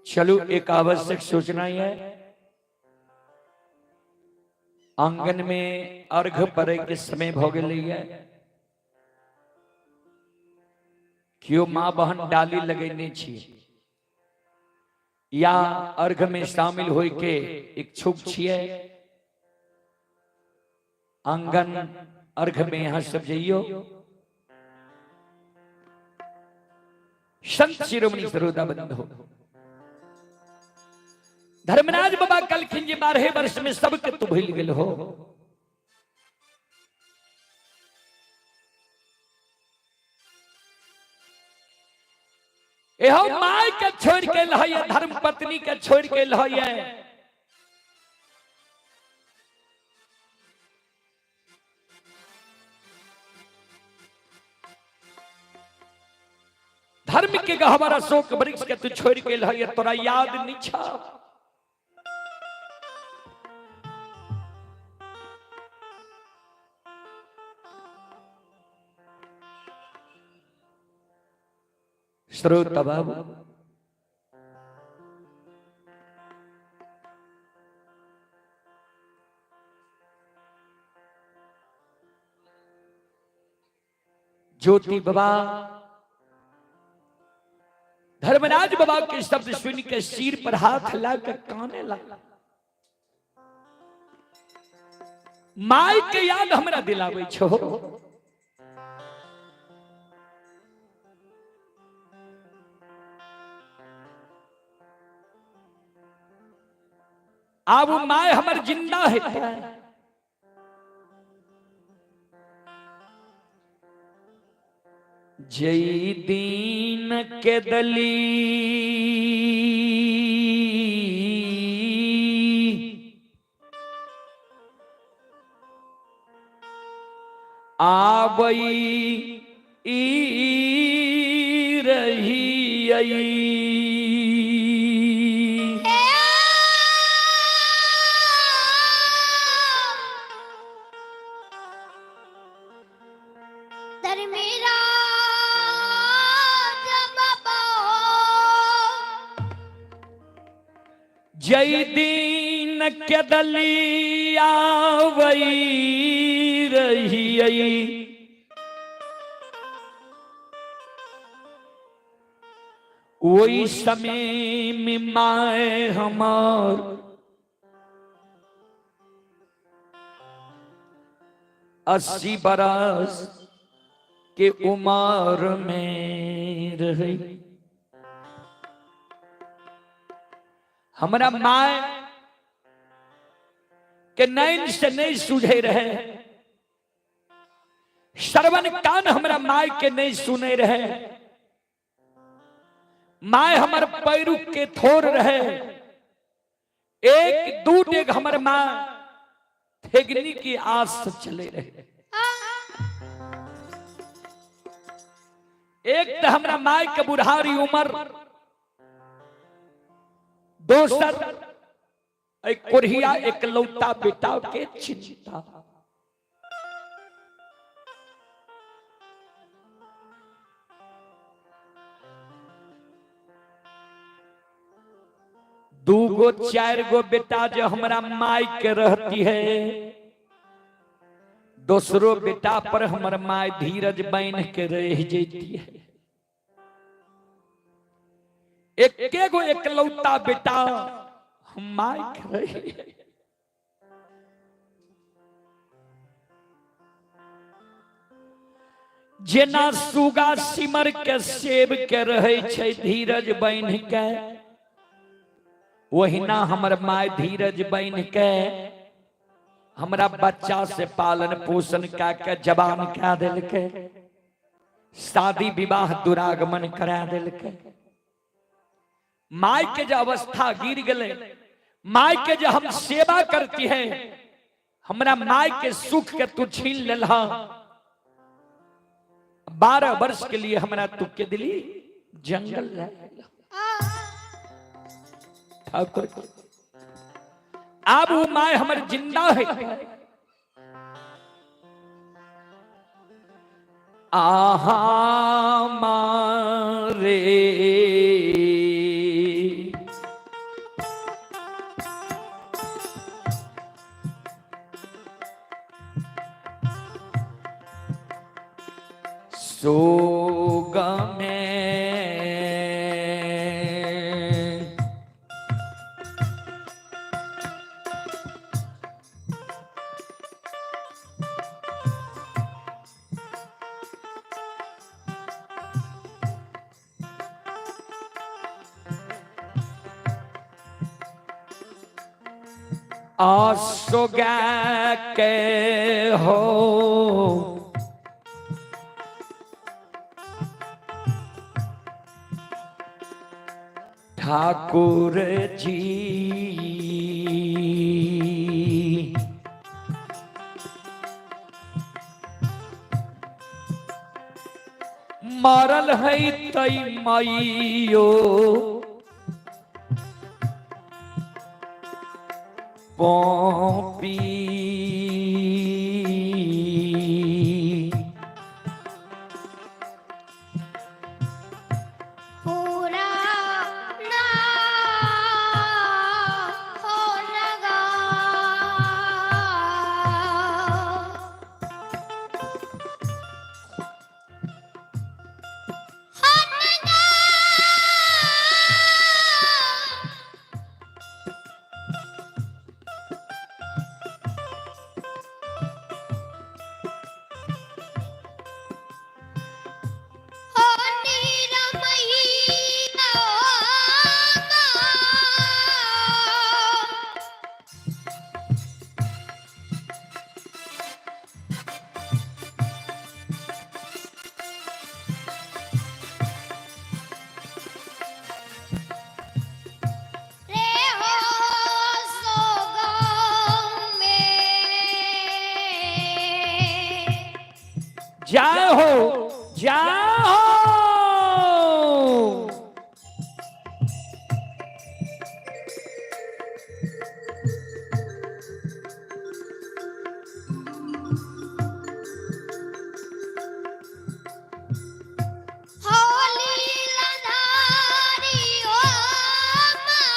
चलो एक आवश्यक सूचना है। आंगन में अर्घ पड़े के समय भ गेलैया। केओ माँ बहन डाली लगेने छी या अर्घ में शामिल होय के इच्छुक छियै, आंगन अर्घ में यहाँ सब जइयो। संत शिरोमणि सरोदा बंधो धर्मराज बाबा कहलखिन जे 12 वर्ष में सबके तू भूल गेल हो। एहो my के छोड़ के लहैया, धर्म पत्नी के छोड़ के लहैया। धर्म के गहवर अशोक वृक्ष के तू छोड़ के लहैया, तोरा याद नहीं छा। श्रोता बाबू ज्योति बाबा धर्मराज बाबा के शब्द सुन के सिर पर हाथ ला के काने लगा। My के याद हमरा दिलाबै छो। आब ओ my हमर जिंदा है। जई दीन के दली आबई ई रही आई। जय दीन के दलिया वही रही वही समय में माए हमार 80 बरस के उम्र में रही। हमरा my के नैन से नहीं सूझे रहे, श्रवण कान हमरा my के नहीं सुने रहे, my हमर पैरू के थोर रहे, एक दू डेग हमर माँ ठेगनी की आस से चले रहे। एक तो हमरा my के बुढ़ारी उम्र, दोसर एक कोढ़िया एकलौता बेटा के चिंता। दूगो चार गो बेटा जो हमरा माई के रहती है, दोसरो बेटा पर हमर my धीरज बन के रह जेती है। एके गो एकलौता बेटा हम my के रहे। जेना सुगा सिमर के सेब के रहे छै धीरज बन के, ओहिना हमर my धीरज बन के हमरा बच्चा से पालन पोषण कए के जवान कए देलकै, शादी विवाह दुरागमन करा देलकै। My के जो अवस्था गिर गए, my के जो हम सेवा करती है, हमरा my के सुख के तू छीन लेलहा। 12 वर्ष के लिए हमरा तू के दिली जंगल रह ठाकुर। अब वो my हमर जिंदा है। आहा मारे सोग में। आसो के हो ठाकुर जी। मारल है तई माइयो पॉपी। पूरा ना हो नगा। हो नगा। हो नीरमैया रे हो सोगों में। जय हो, जय हो। हो लीलाधारी ओ माँ।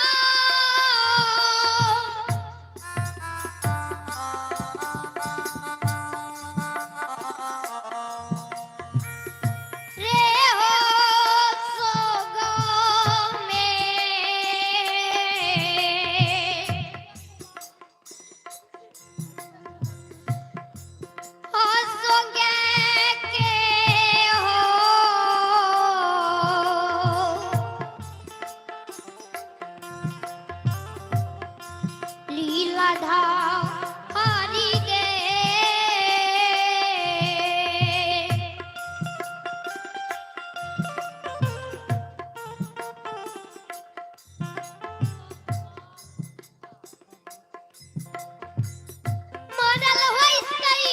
रे हो सोगों में। हो सोगे के हो लीलाधारी गे। मरल होई तई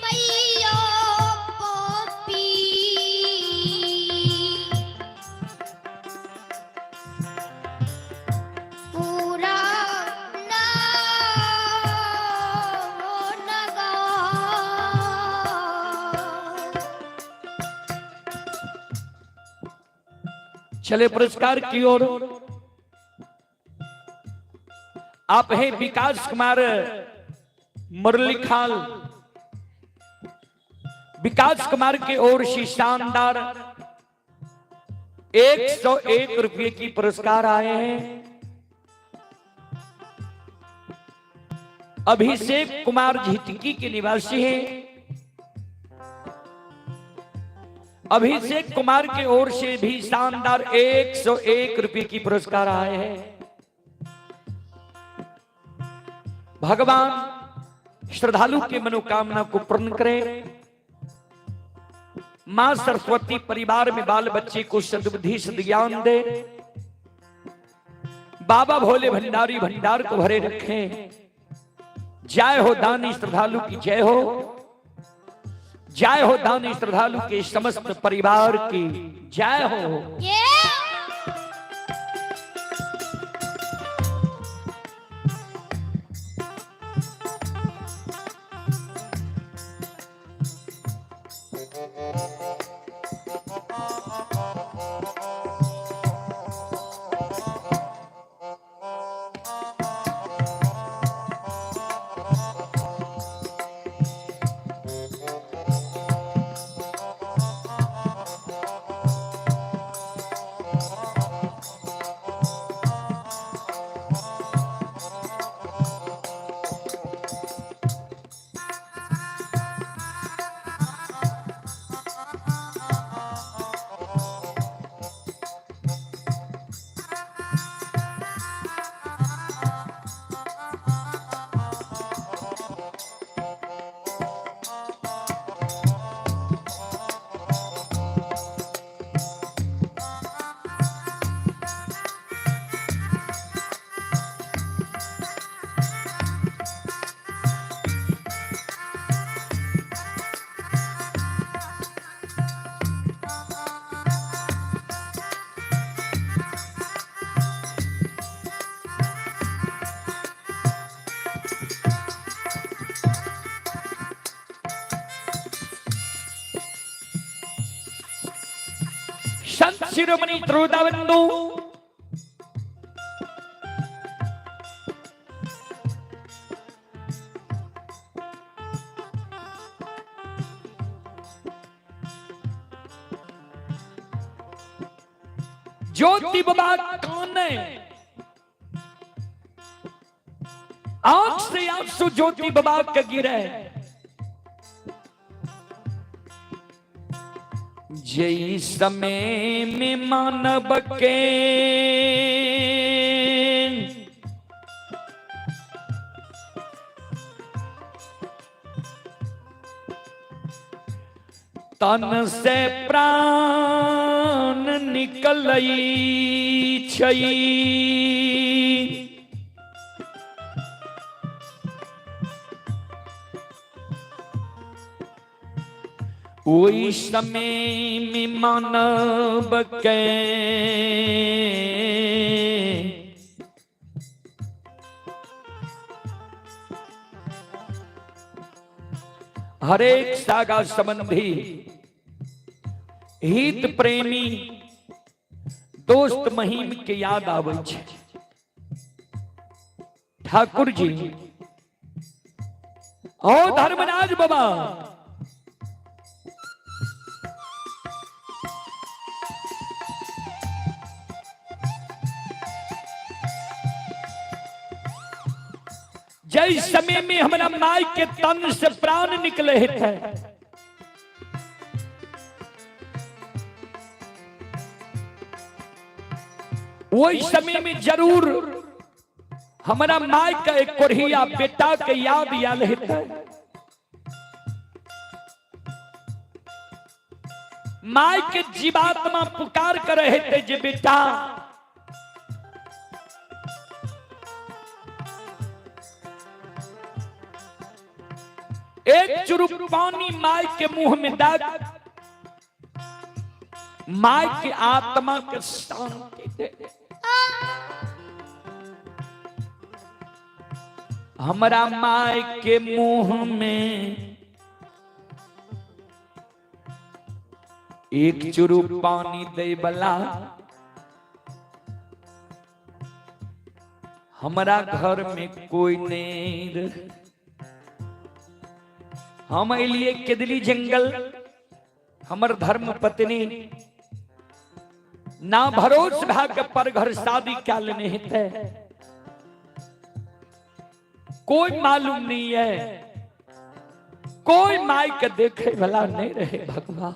मैयो पपी। पूरा ना हो नगा। चले पुरस्कार की ओर। आप हैं विकास कुमार मुरलीखाल। विकास कुमार की ओर से शानदार 101 रुपए की पुरस्कार आए हैं। अभिषेक कुमार झिटकी के निवासी हैं। अभिषेक कुमार की ओर से भी शानदार 101 रुपए की पुरस्कार आए हैं। भगवान श्रद्धालु की मनोकामना को पूर्ण करें। मां सरस्वती परिवार में बाल बच्चे को सद्बुद्धि सद्ज्ञान दे। बाबा भोले भंडारी भंडार को भरे रखें। जय हो दानी श्रद्धालु की जय हो। जय हो दानी श्रद्धालु के समस्त परिवार की जय हो। ये शिरोमणि त्रोदाबंधु ज्योति बाबा कौन है? आंख से आंसू ज्योति बाबा के गिरे। जय समय में मानव के तन से प्राण निकलई छई, ओहि समय में मानव के हरेक सागा संबंधी हित प्रेमी दोस्त महीम के याद आबै छै। ठाकुर जी ओ धर्मराज बाबा, जय समय में हमरा माई के तन से प्राण निकले थे, वही समय में जरूर हमरा माई का एक कोढ़िया बेटा के याद आयल हेतै। माई के जीवात्मा पुकार करे हेतै जे बेटा एक चुरुक पानी माई के मुंह में दाग माई के आत्मा के शांति दे। हमरा माई के मुंह में एक चुरु पानी दे वाला हमरा घर में कोई नहीं रहे। हम अलिए केदली जंगल, हमर धर्म पत्नी ना भरोस भाग पर घर शादी क्या लेने हेतै, कोई मालूम नहीं है, कोई माई के देखे वाला नहीं रहे भगवान।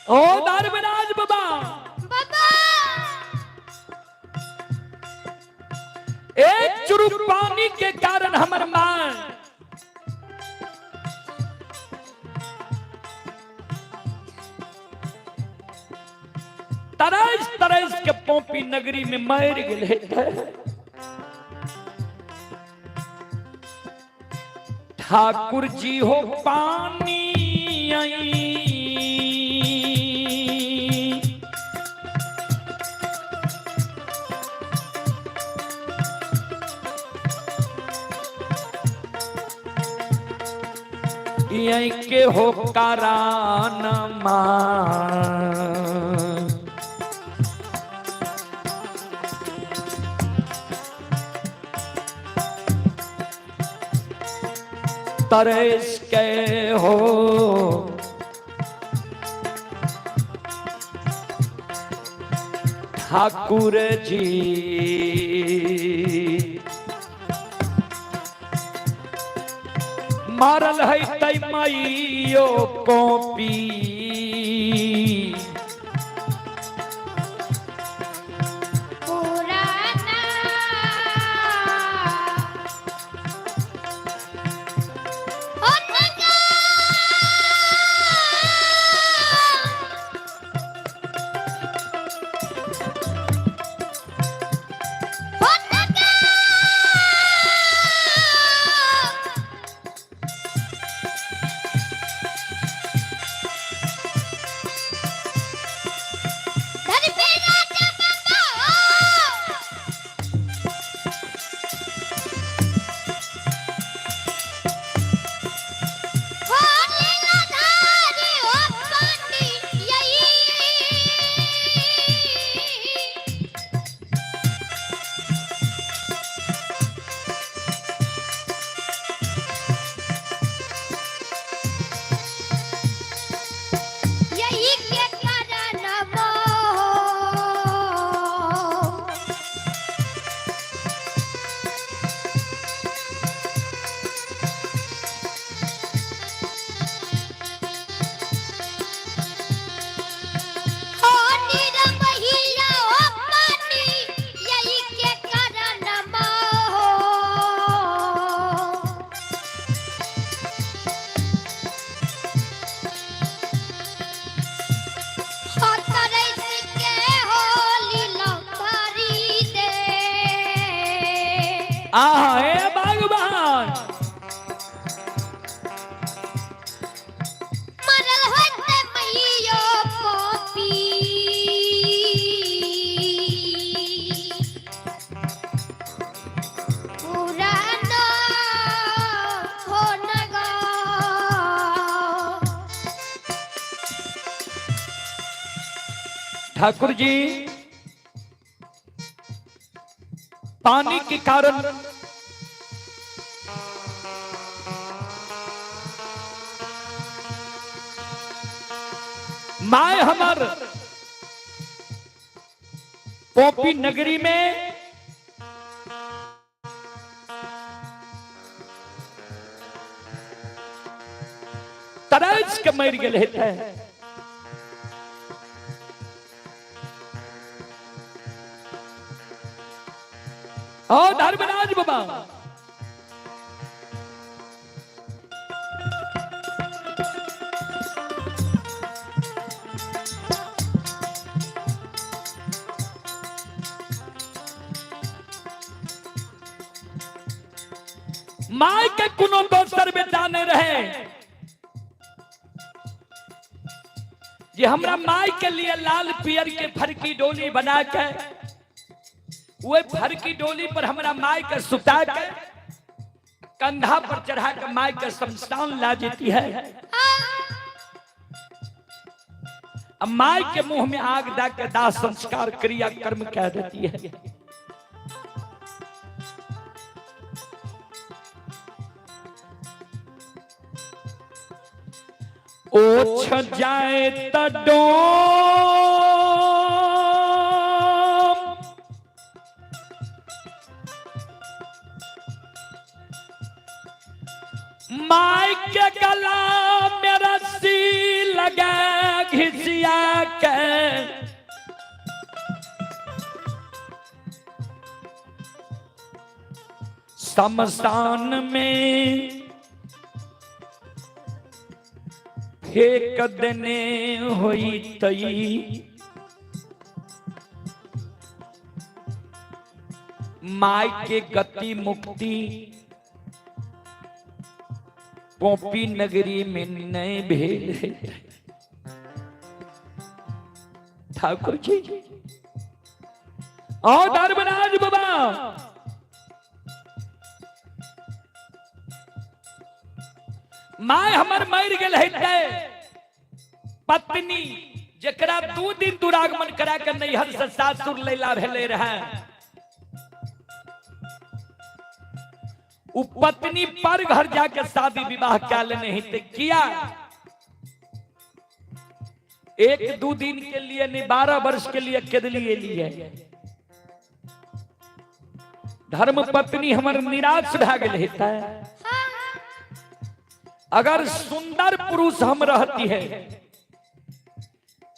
ओ धर्मराज बाबा, बाबा, जगत गुरु पानी के कारण हमर मां तरस तरस के पोपी नगरी में मर गए। ठाकुर जी हो पानी आई, यही के हो करान मां। तरस के हो ठाकुर जी, मारल है तै माइयो कॉपी। पुराना हो नगा। हो नगा। धर पे राजा बाबा। हो लीला धारी हो पानी यही। यही के कारण मोह। हो निरमहिया हो पानी यही के कारण मोह। हो तरस के हो लीला धारी दे। आहा हे भगवान। मरल होते मैयो पोपी। पुराना हो नगा। ठाकुर जी पानी के कारण my हमर पोपी नगरी में तरस के मर गए थे। ओ धर्मराज बाबा, my के कोनो दोसर बेटा नहीं रहे जे हमरा माय के लिए लाल पियर के फरकी डोली बना के वो फरकी डोली पर हमरा माय के सुता के कंधा पर चढ़ा के माय के शमशान ला देती है। अब माय के मुंह में आग दा के दाह संस्कार क्रिया कर्म कह देती है। ओछ जाए त डोम my के गला में रस्सी लगा घिसिया के शमशान में फेंक देने होई तई माय के गति मुक्ति पोपी नगरी में नहीं भेल है। ठाकुर जी आओ धर्मराज बाबा, my हमर मर गेल है, पत्नी जकरा 2 दिन दुरागमन करा के नैहर से सासुर लैला भेले रहे, उ पत्नी पर घर जाके शादी विवाह क्या लेने हिते किया 1-2 दिन के लिए नहीं, 12 वर्ष के लिए केदली लिए। धर्म पत्नी हमर निराश भए गेल हेतै। अगर सुंदर पुरुष हम रहती है,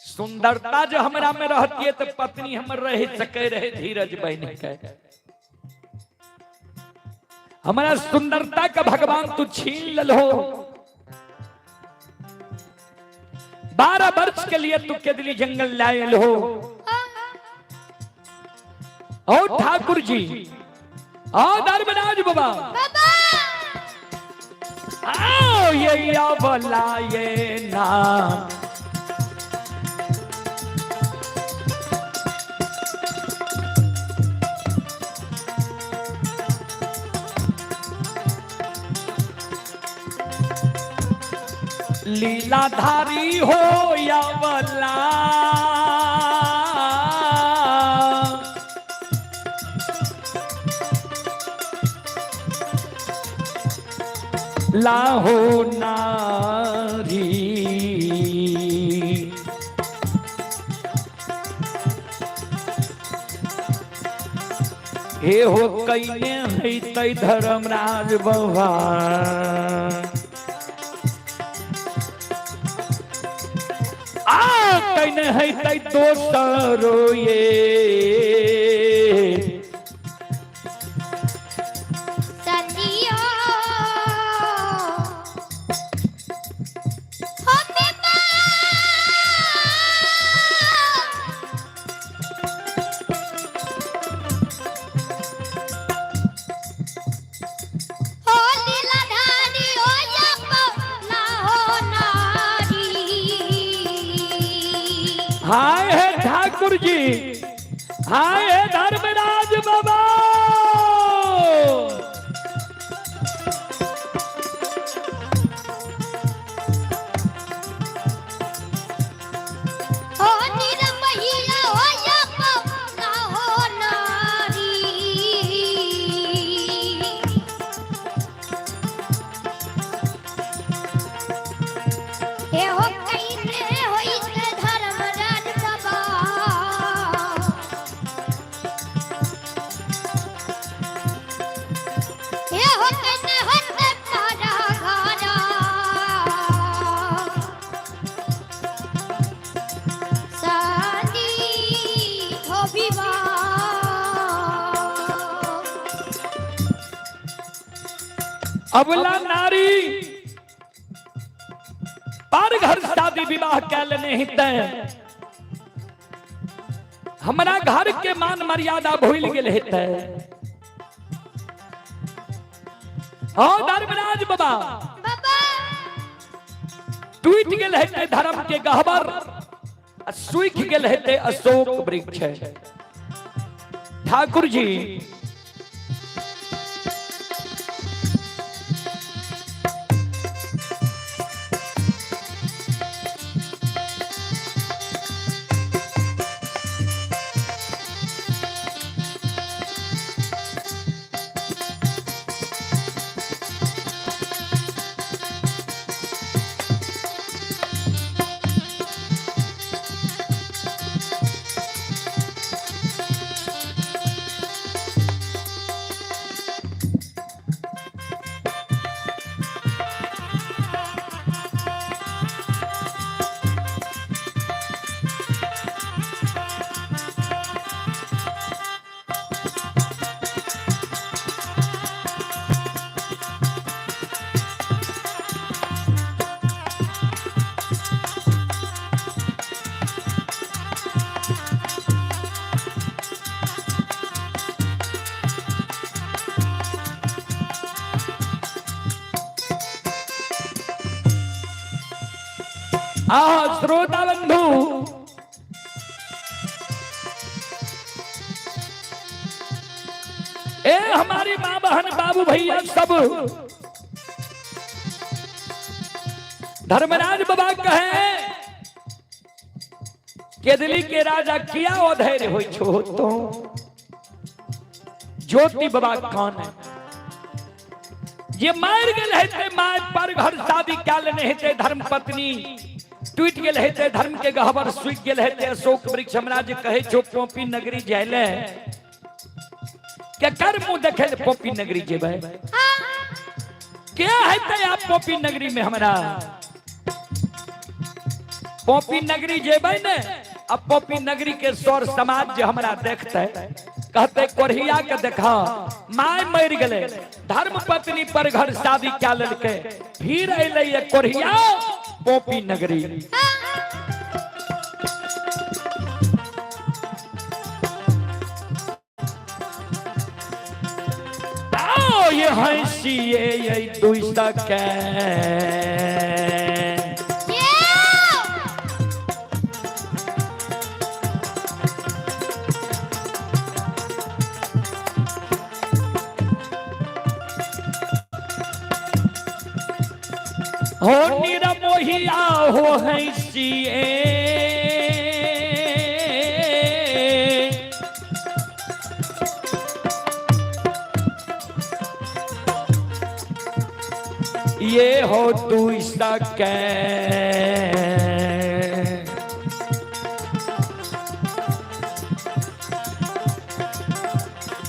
सुंदरता जो हमरा में रहती है, तो पत्नी हमर रह सके रहे धीरज बन के। हमारा सुंदरता का भगवान तू छीन ललो, 12 वर्ष के लिए तू केदली जंगल लायल हो। और ठाकुर जी, आओ धर्मराज बाबा, आओ ये अबला ये नाम। लीलाधारी हो या बला, लाहो नारी। हे हो कैने है तै धर्मराज बाबा, आ कैने है तै दोसरो ये। सदियों हो बेबा, हो लीलाधारी हो या हो नारी। हाय है ठाकुर जी, हाय है धर्मराज बाबा। हो निरमहिया हो या हो नारी। हे हो कैने होई धर्मराज बाबा, हे हो कैने होत तारा घरा। शादी हो विवाह। अबला नारी पर घर शादी विवाह कै लेने हितै, हमरा घर के मान मर्यादा भूल गेल हेतै। हाँ धर्मराज बाबा, बाबा टूट गेल हेतै धर्म के गहबर, आ सूख गेल हेतै अशोक वृक्ष। ठाकुर जी आ श्रोता बंधु, ए हमारी माँ बहन बाबू भैया सब, धर्मराज बाबा कहे केदली के राजा किया अधैर्य हो छो तो ज्योति बाबा कौन है ये मार गेल हेतै, माय पर घर शादी कए लेने हेतै, धर्म पत्नी टूटि गेल हेतै, धर्म के गहबर सूखि गेल हेतै, अशोक वृक्ष हमरा जे कहै छौ पोपी नगरी जाय ले, के कर मुंह देखे ले पोपी नगरी जेबै, के हेतै आप पोपी नगरी में? हमरा पोपी नगरी जेबै ने, अब पोपी नगरी के सौर समाज जे हमरा देखते कहते कोढ़िया के देखा, माय मर गेले, धर्म पत्नी पर घर शादी क्या लेलकै, फिर अलै ये कोढ़िया पोपी नगरी। आओ ये हंसिए ये दुई सके हो निरमोहिया हो हंसिए ये हो तू सके।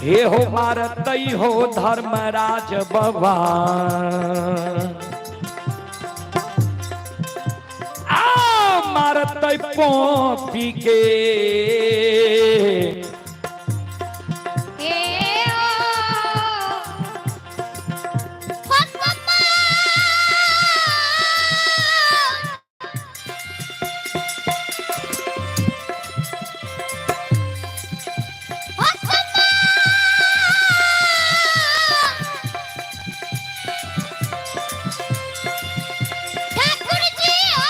हे हो मारतई हो धर्मराज बाबा, आ मारतई पोपी के। ठाकुर जी हो।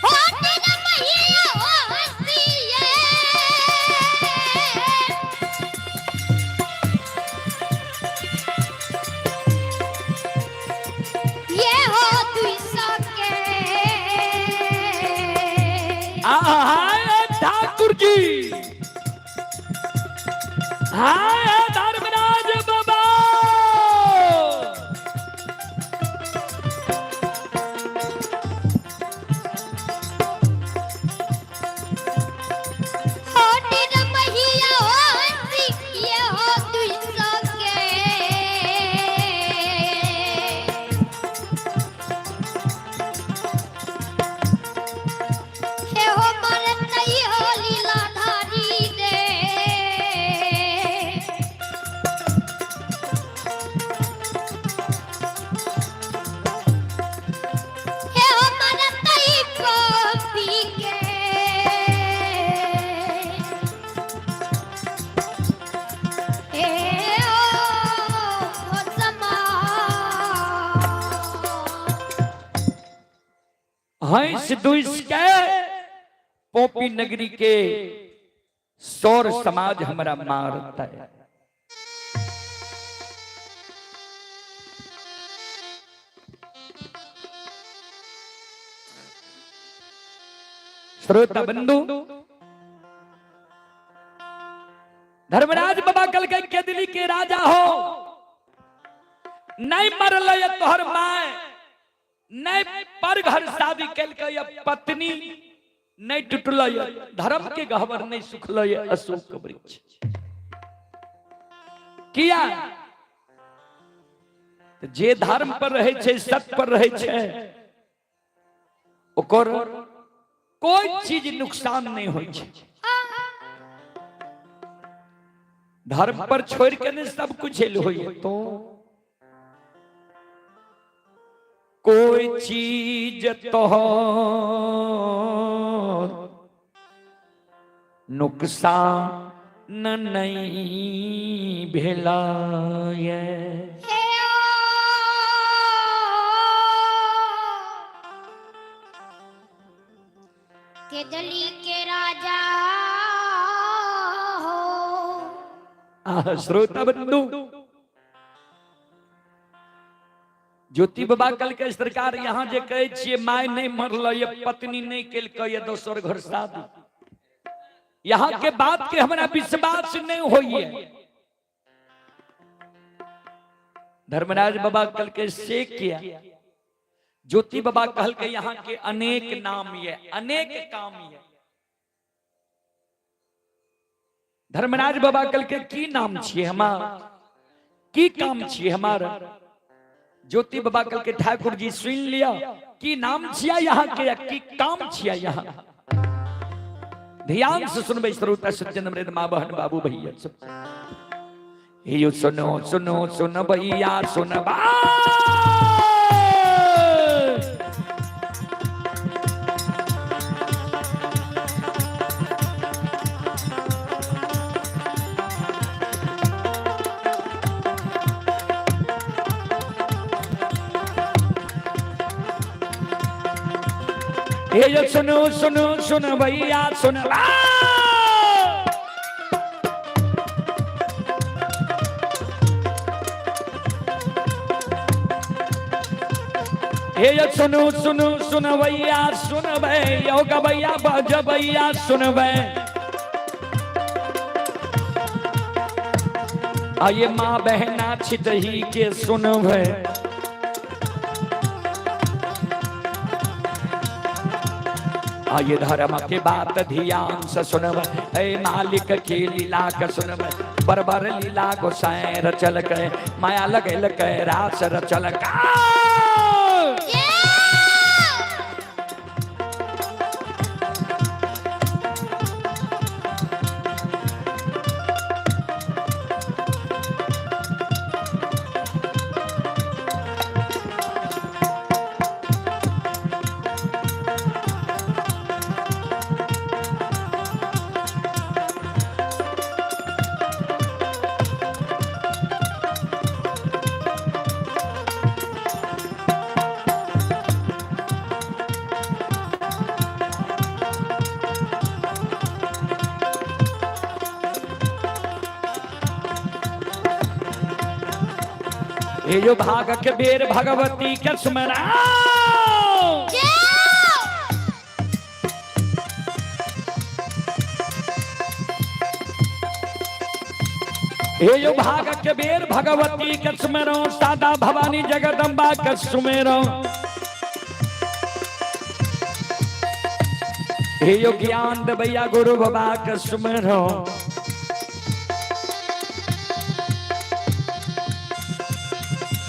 हो तेरा महिया हो हंसिए। ये हो तू सके। आहाय ठाकुर जी, हाय धर्मराज बाबा, हो तेरा महिया हो हंसिए, हो तू सके। हे हो मरतई हो लीला धारी दे। हे हो मरतई पपी के। हे ओ समा। हंस दुस के पोपी नगरी के सौर समाज हमरा मारता है। श्रोता बंधु, धर्मराज बाबा कल के केदली के राजा हो, नहीं मरल ये तोहर माय, नहीं पर घर शादी केलकै या पत्नी नहीं टूटल, धर्म के गहबर नहीं सुखल अशोक वृक्ष किया। त जे धर्म पर रहे छै, सत्य पर रहे छै, ओकर कोई चीज नुकसान नहीं होइ छै। धर्म पर छोड़ के नहीं सब कुछ होइए तो कोई चीज तो नुकसान नहीं भेला ये। हे ओ के दली के राजा हो। आह, श्रोता बंधु, ज्योति बाबा कल के सरकार यहाँ जे कहै छियै my नहीं मरल ये, पत्नी नहीं केलकै ये दोसर घर शादी, यहाँ के बात के हमरा विश्वास नहीं होइए। धर्मराज बाबा कल के से किया ज्योति बाबा कहल के यहाँ के अनेक नाम ये, अनेक काम ये। धर्मराज बाबा कल के की नाम छिए हमार, की काम छिए हमार? ज्योति बाबा कल के ठाकुर जी सुन लिया की नाम छिया यहाँ के या की काम छिया यहाँ। ध्यान से सुनबे श्रोता सज्जन मृद माँ बहन बाबू भैया सब। यो सुनो सुनो सुन भैया सुनबा। हे यो सुनो सुनो सुन भैया सुनबा। हे यो सुनो सुनो सुन भैया सुनबै, यो गबैया बजबैया सुनबै। आये माँ बहना छितही के सुनबै। आये धर्म के बात ध्यान से सुनबै, ऐ मालिक के लीला के सुनबै। बरबर लीला गोसाई रचल के, माया लगल के रास रचल का। हे जो भाग के बेर भगवती के सुमरा। हे जो भाग के बेर भगवती के सुमेरो, सादा भवानी जगदम्बा के सुमेरो। हे यो ज्ञान देवैया गुरु बाबा के सुमेरो।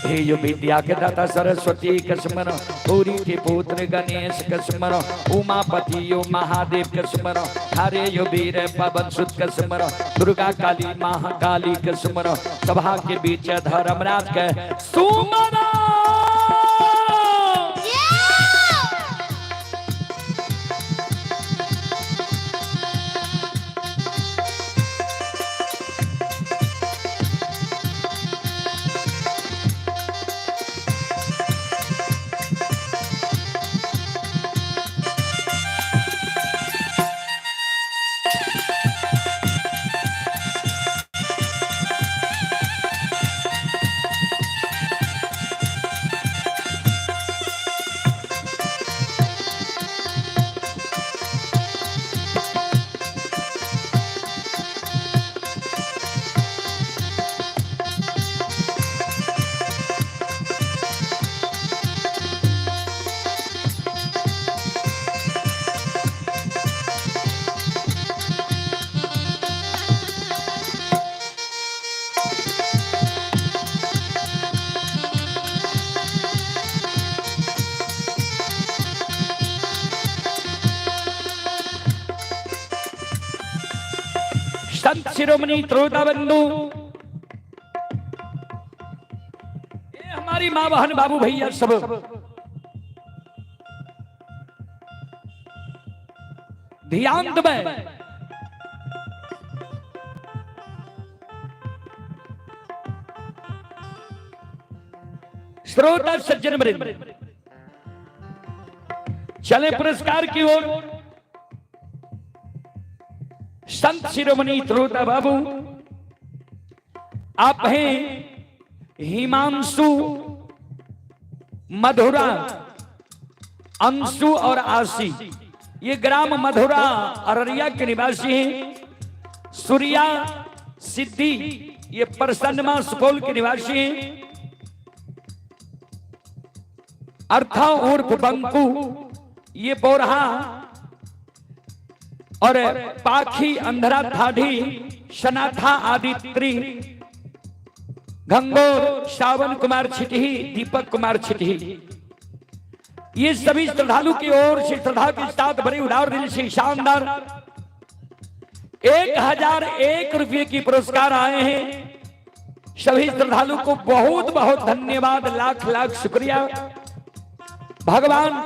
हे यो विद्या के दाता सरस्वती के सुमरो, गौरी के पुत्र गणेश के सुमरो, उमापति यो महादेव के सुमरो, हरे यो वीर पवन सुत के सुमरो, दुर्गा काली महाकाली के सुमरो, सभा के बीच धर्मराज के सुमरो। संत शिरोमणि त्रोता बंधु, ये हमारी माँ बहन बाबू भैया सब ध्यान देबै। श्रोता सज्जन वृंद, चले पुरस्कार की ओर। संत शिरोमणि त्रोता बाबू, आप हैं हिमांशु, मधुरा, अंशु और आशी, ये ग्राम मधुरा अररिया के निवासी हैं। सूर्या सिद्धि, ये परसनमा सुपौल के निवासी हैं। अर्था उर्फ बंकू, ये बोरहा और पाखी अंधरा थाढ़ी सनाथा आदित्री गंगोर श्रावण कुमार छिटही, दीपक कुमार छिटही, ये सभी श्रद्धालु की ओर से श्रद्धा के साथ बड़े उदार दिल से शानदार 1001 रुपये की पुरस्कार आए हैं। सभी श्रद्धालु को बहुत बहुत धन्यवाद, लाख लाख शुक्रिया। भगवान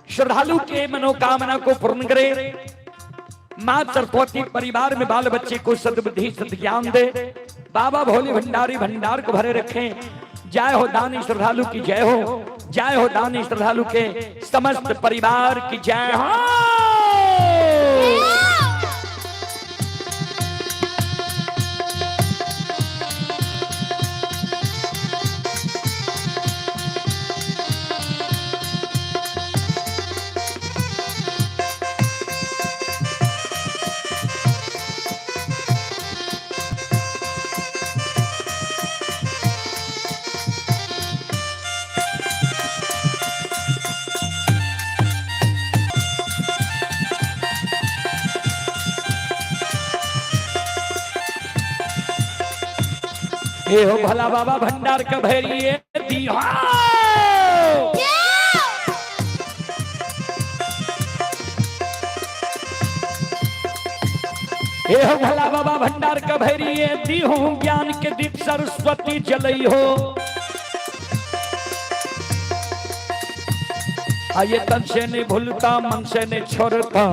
श्रद्धालु के मनोकामना को पूर्ण करे। मां सरस्वती परिवार में बाल बच्चे को सद्बुद्धि सद्ज्ञान दे। बाबा भोले भंडारी भंडार को भरे रखें। जय हो दानी श्रद्धालु की जय हो, जय हो दानी श्रद्धालु के समस्त परिवार की जय हो। हे हो भला बाबा भंडार का भैरिए दिहा। हे हो भला बाबा भंडार का भैरिए दी हूँ ज्ञान के दीप सरस्वती जलई हो। आये तन से नहीं भूलता, मन से नहीं छोड़ता।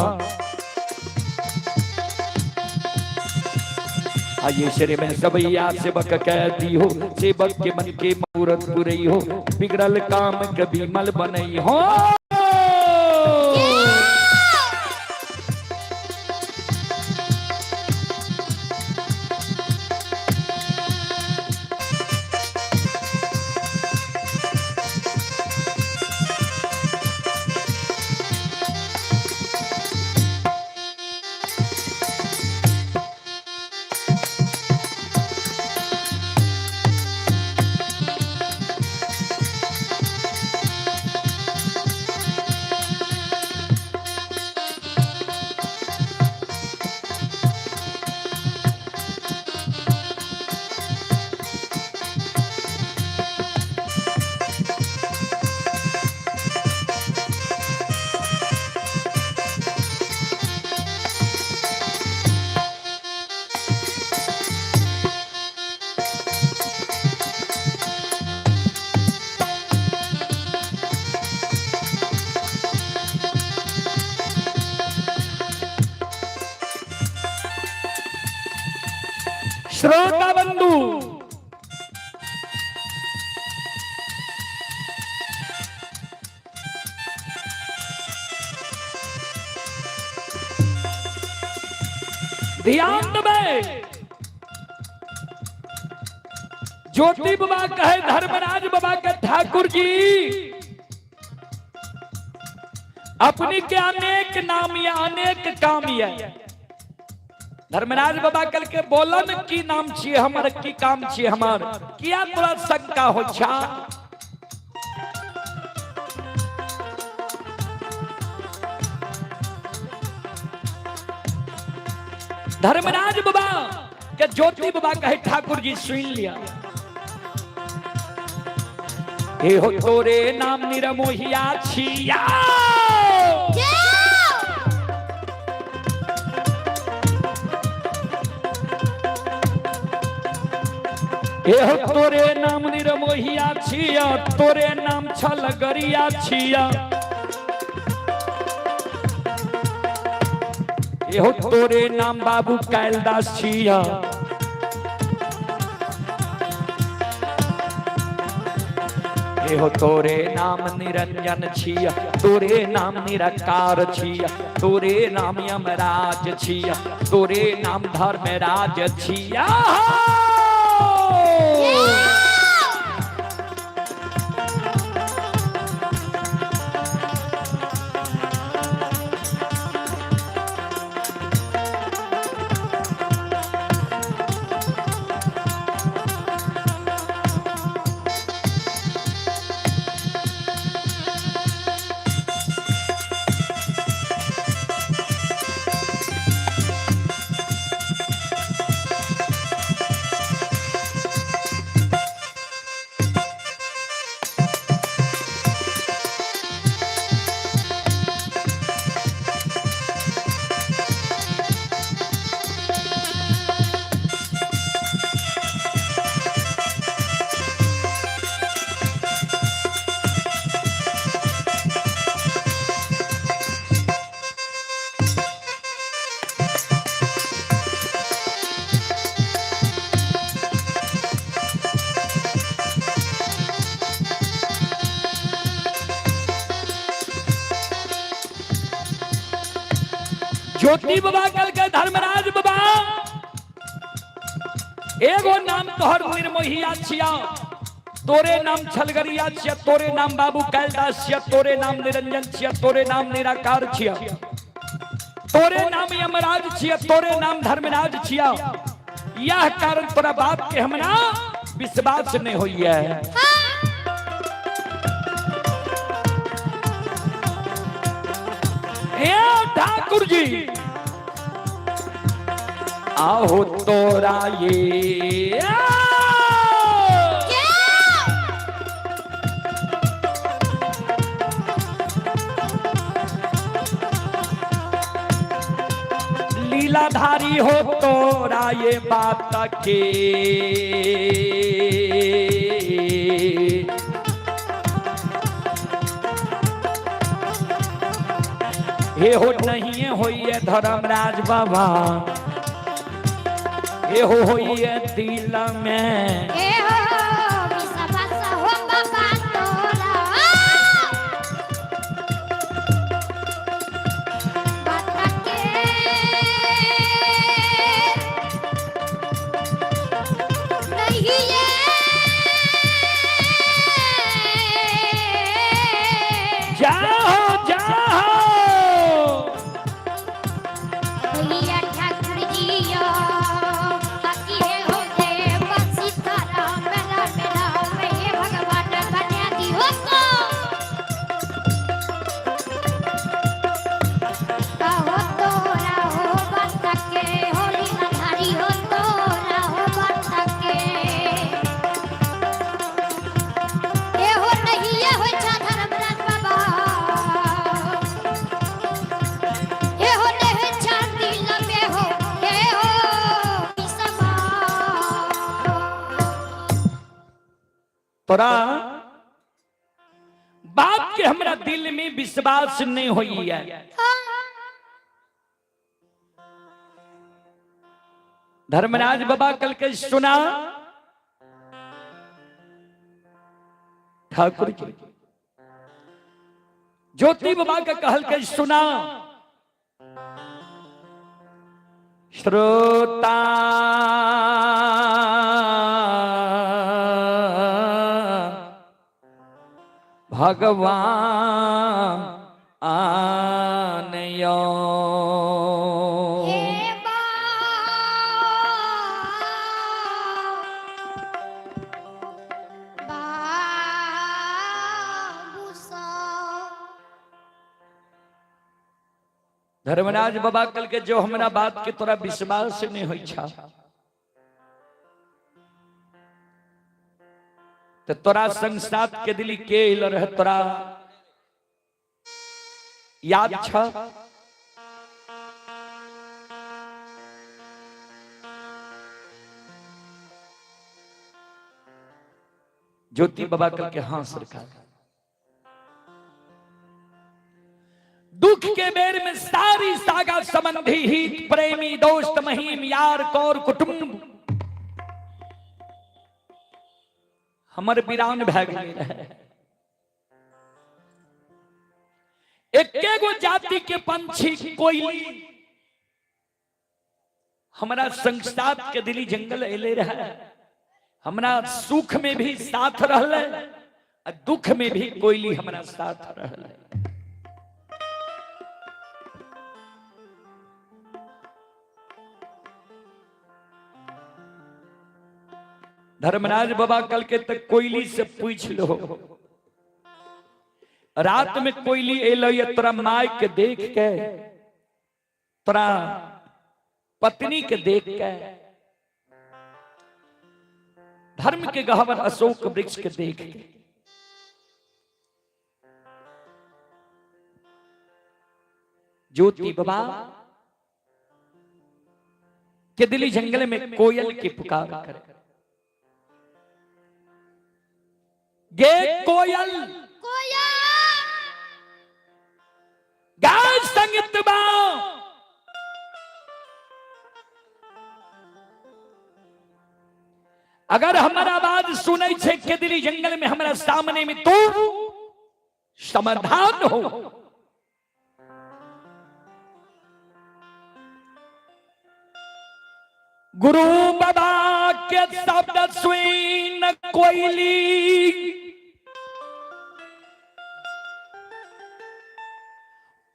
आये श्री में सबैया सेवक कह दी हो, सेवक के मन के मूरत पुरई हो, बिगड़ल काम कभी मल बनई हो। श्रोता बंधु, ध्यान में ज्योति बाबा कहे धर्मराज बाबा के ठाकुर जी अपनी के अनेक नाम या अनेक काम या। धर्मराज बाबा कल के बोलन की नाम छिए हमर, की काम छिए हमर, किया तोरा शंका हो छा? धर्मराज बाबा के ज्योति बाबा कहे ठाकुर जी सुन लिया, हे हो तोरे नाम निरमोहिया छिया। हे हो तोरे नाम निरमोहिया छिया, तोरे नाम छल गरिया छिया। हे हो तोरे नाम बाबू कैलदास छिया। हे हो तोरे नाम निरंजन छिया, तोरे नाम निराकार छिया, तोरे नाम यमराज छिया, तोरे नाम धर्मराज छिया। ज्योति बाबा कल के धर्मराज बाबा, एगो नाम तोहर निर्मोहिया छिया, तोरे नाम छलगरिया छिया, तोरे नाम बाबू कैलदास छिया, तोरे नाम निरंजन छिया, तोरे नाम निराकार छिया, तोरे नाम यमराज छिया, तोरे नाम धर्मराज छिया। यह कारण तोरा बाप के हमरा विश्वास नहीं होई है। ए ठाकुर जी, आहो तोरा ये लीलाधारी हो तोरा ये बात के हे हो नहीं होइए धर्मराज बाबा, हे हो होइए दिल में। ए हो विश्वास हो बाबा तोरा बात के नहीं ये जाओ जाओ भैया ठाकुर जी यो बाकी है हो देव सीताराम राम राम हे भगवान बना दियो को कहो तोरा हो बात के होली धारी हो तोरा हो बात के ए हो नहीं ये हो छा धर्मराज बाबा, हे हो नेह चांदी लमे हो हे हो समा। तोरा बाप के हमरा दिल में विश्वास नहीं होई है। धर्मराज बाबा कल के सुना ठाकुर जी, ज्योति बाबा के कहल के सुना श्रोता भगवान आनयो। हे बाबू सा धर्मराज बाबा कल के जो हमरा बात के तोरा विश्वास नहीं होई छा, तो तोरा संग साथ के दिली के इल रहे तोरा याद छ? ज्योति बाबा कल के हाँ सरकार, दुख के बेर में सारी सागा संबंधी हित प्रेमी दोस्त महीम यार कौर कुटुंब हमर वीरान भै गेल रहे। एके गो जाति के पंछी कोयली हमरा संग साथ के दिली जंगल एले रहे, हमरा सुख में भी साथ रहले आ दुख में भी कोयली हमरा साथ रहले। धर्मराज बाबा कल के तक कोयली से पूछ लो, रात में कोयली एलो ये तोरा माय के देख के, तोरा पत्नी के देख के, धर्म के गहवर अशोक वृक्ष के देख के, ज्योति बाबा के दिल्ली जंगल में कोयल की पुकार करे, गे कोयल कोयल गाय संगीत बा, अगर हमारा आवाज सुनै छे के दिल्ली जंगल में हमारा सामने में तू समाधान हो। गुरु बाबा के शब्द सुन कोयली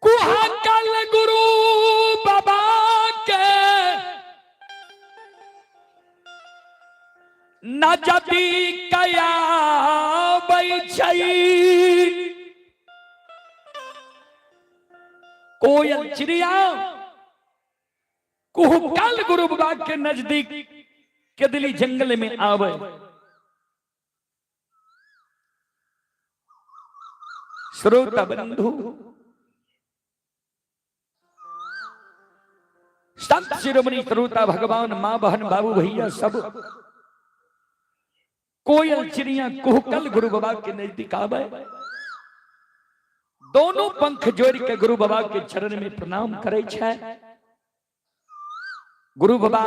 कुहकल गुरु बाबा के नजदी कया छै। कोयल चिड़िया कुहकल गुरु बाबा के नजदीक के दिली जंगल में आवे। श्रोता बंधु, संत शिरोमणि श्रोता भगवान, माँ बहन बाबू भैया सब कोयल चिड़िया कुहकल गुरु बाबा के नजदीक आवे, दोनों पंख जोड़ के गुरु बाबा के चरण में प्रणाम करे छे। गुरु बाबा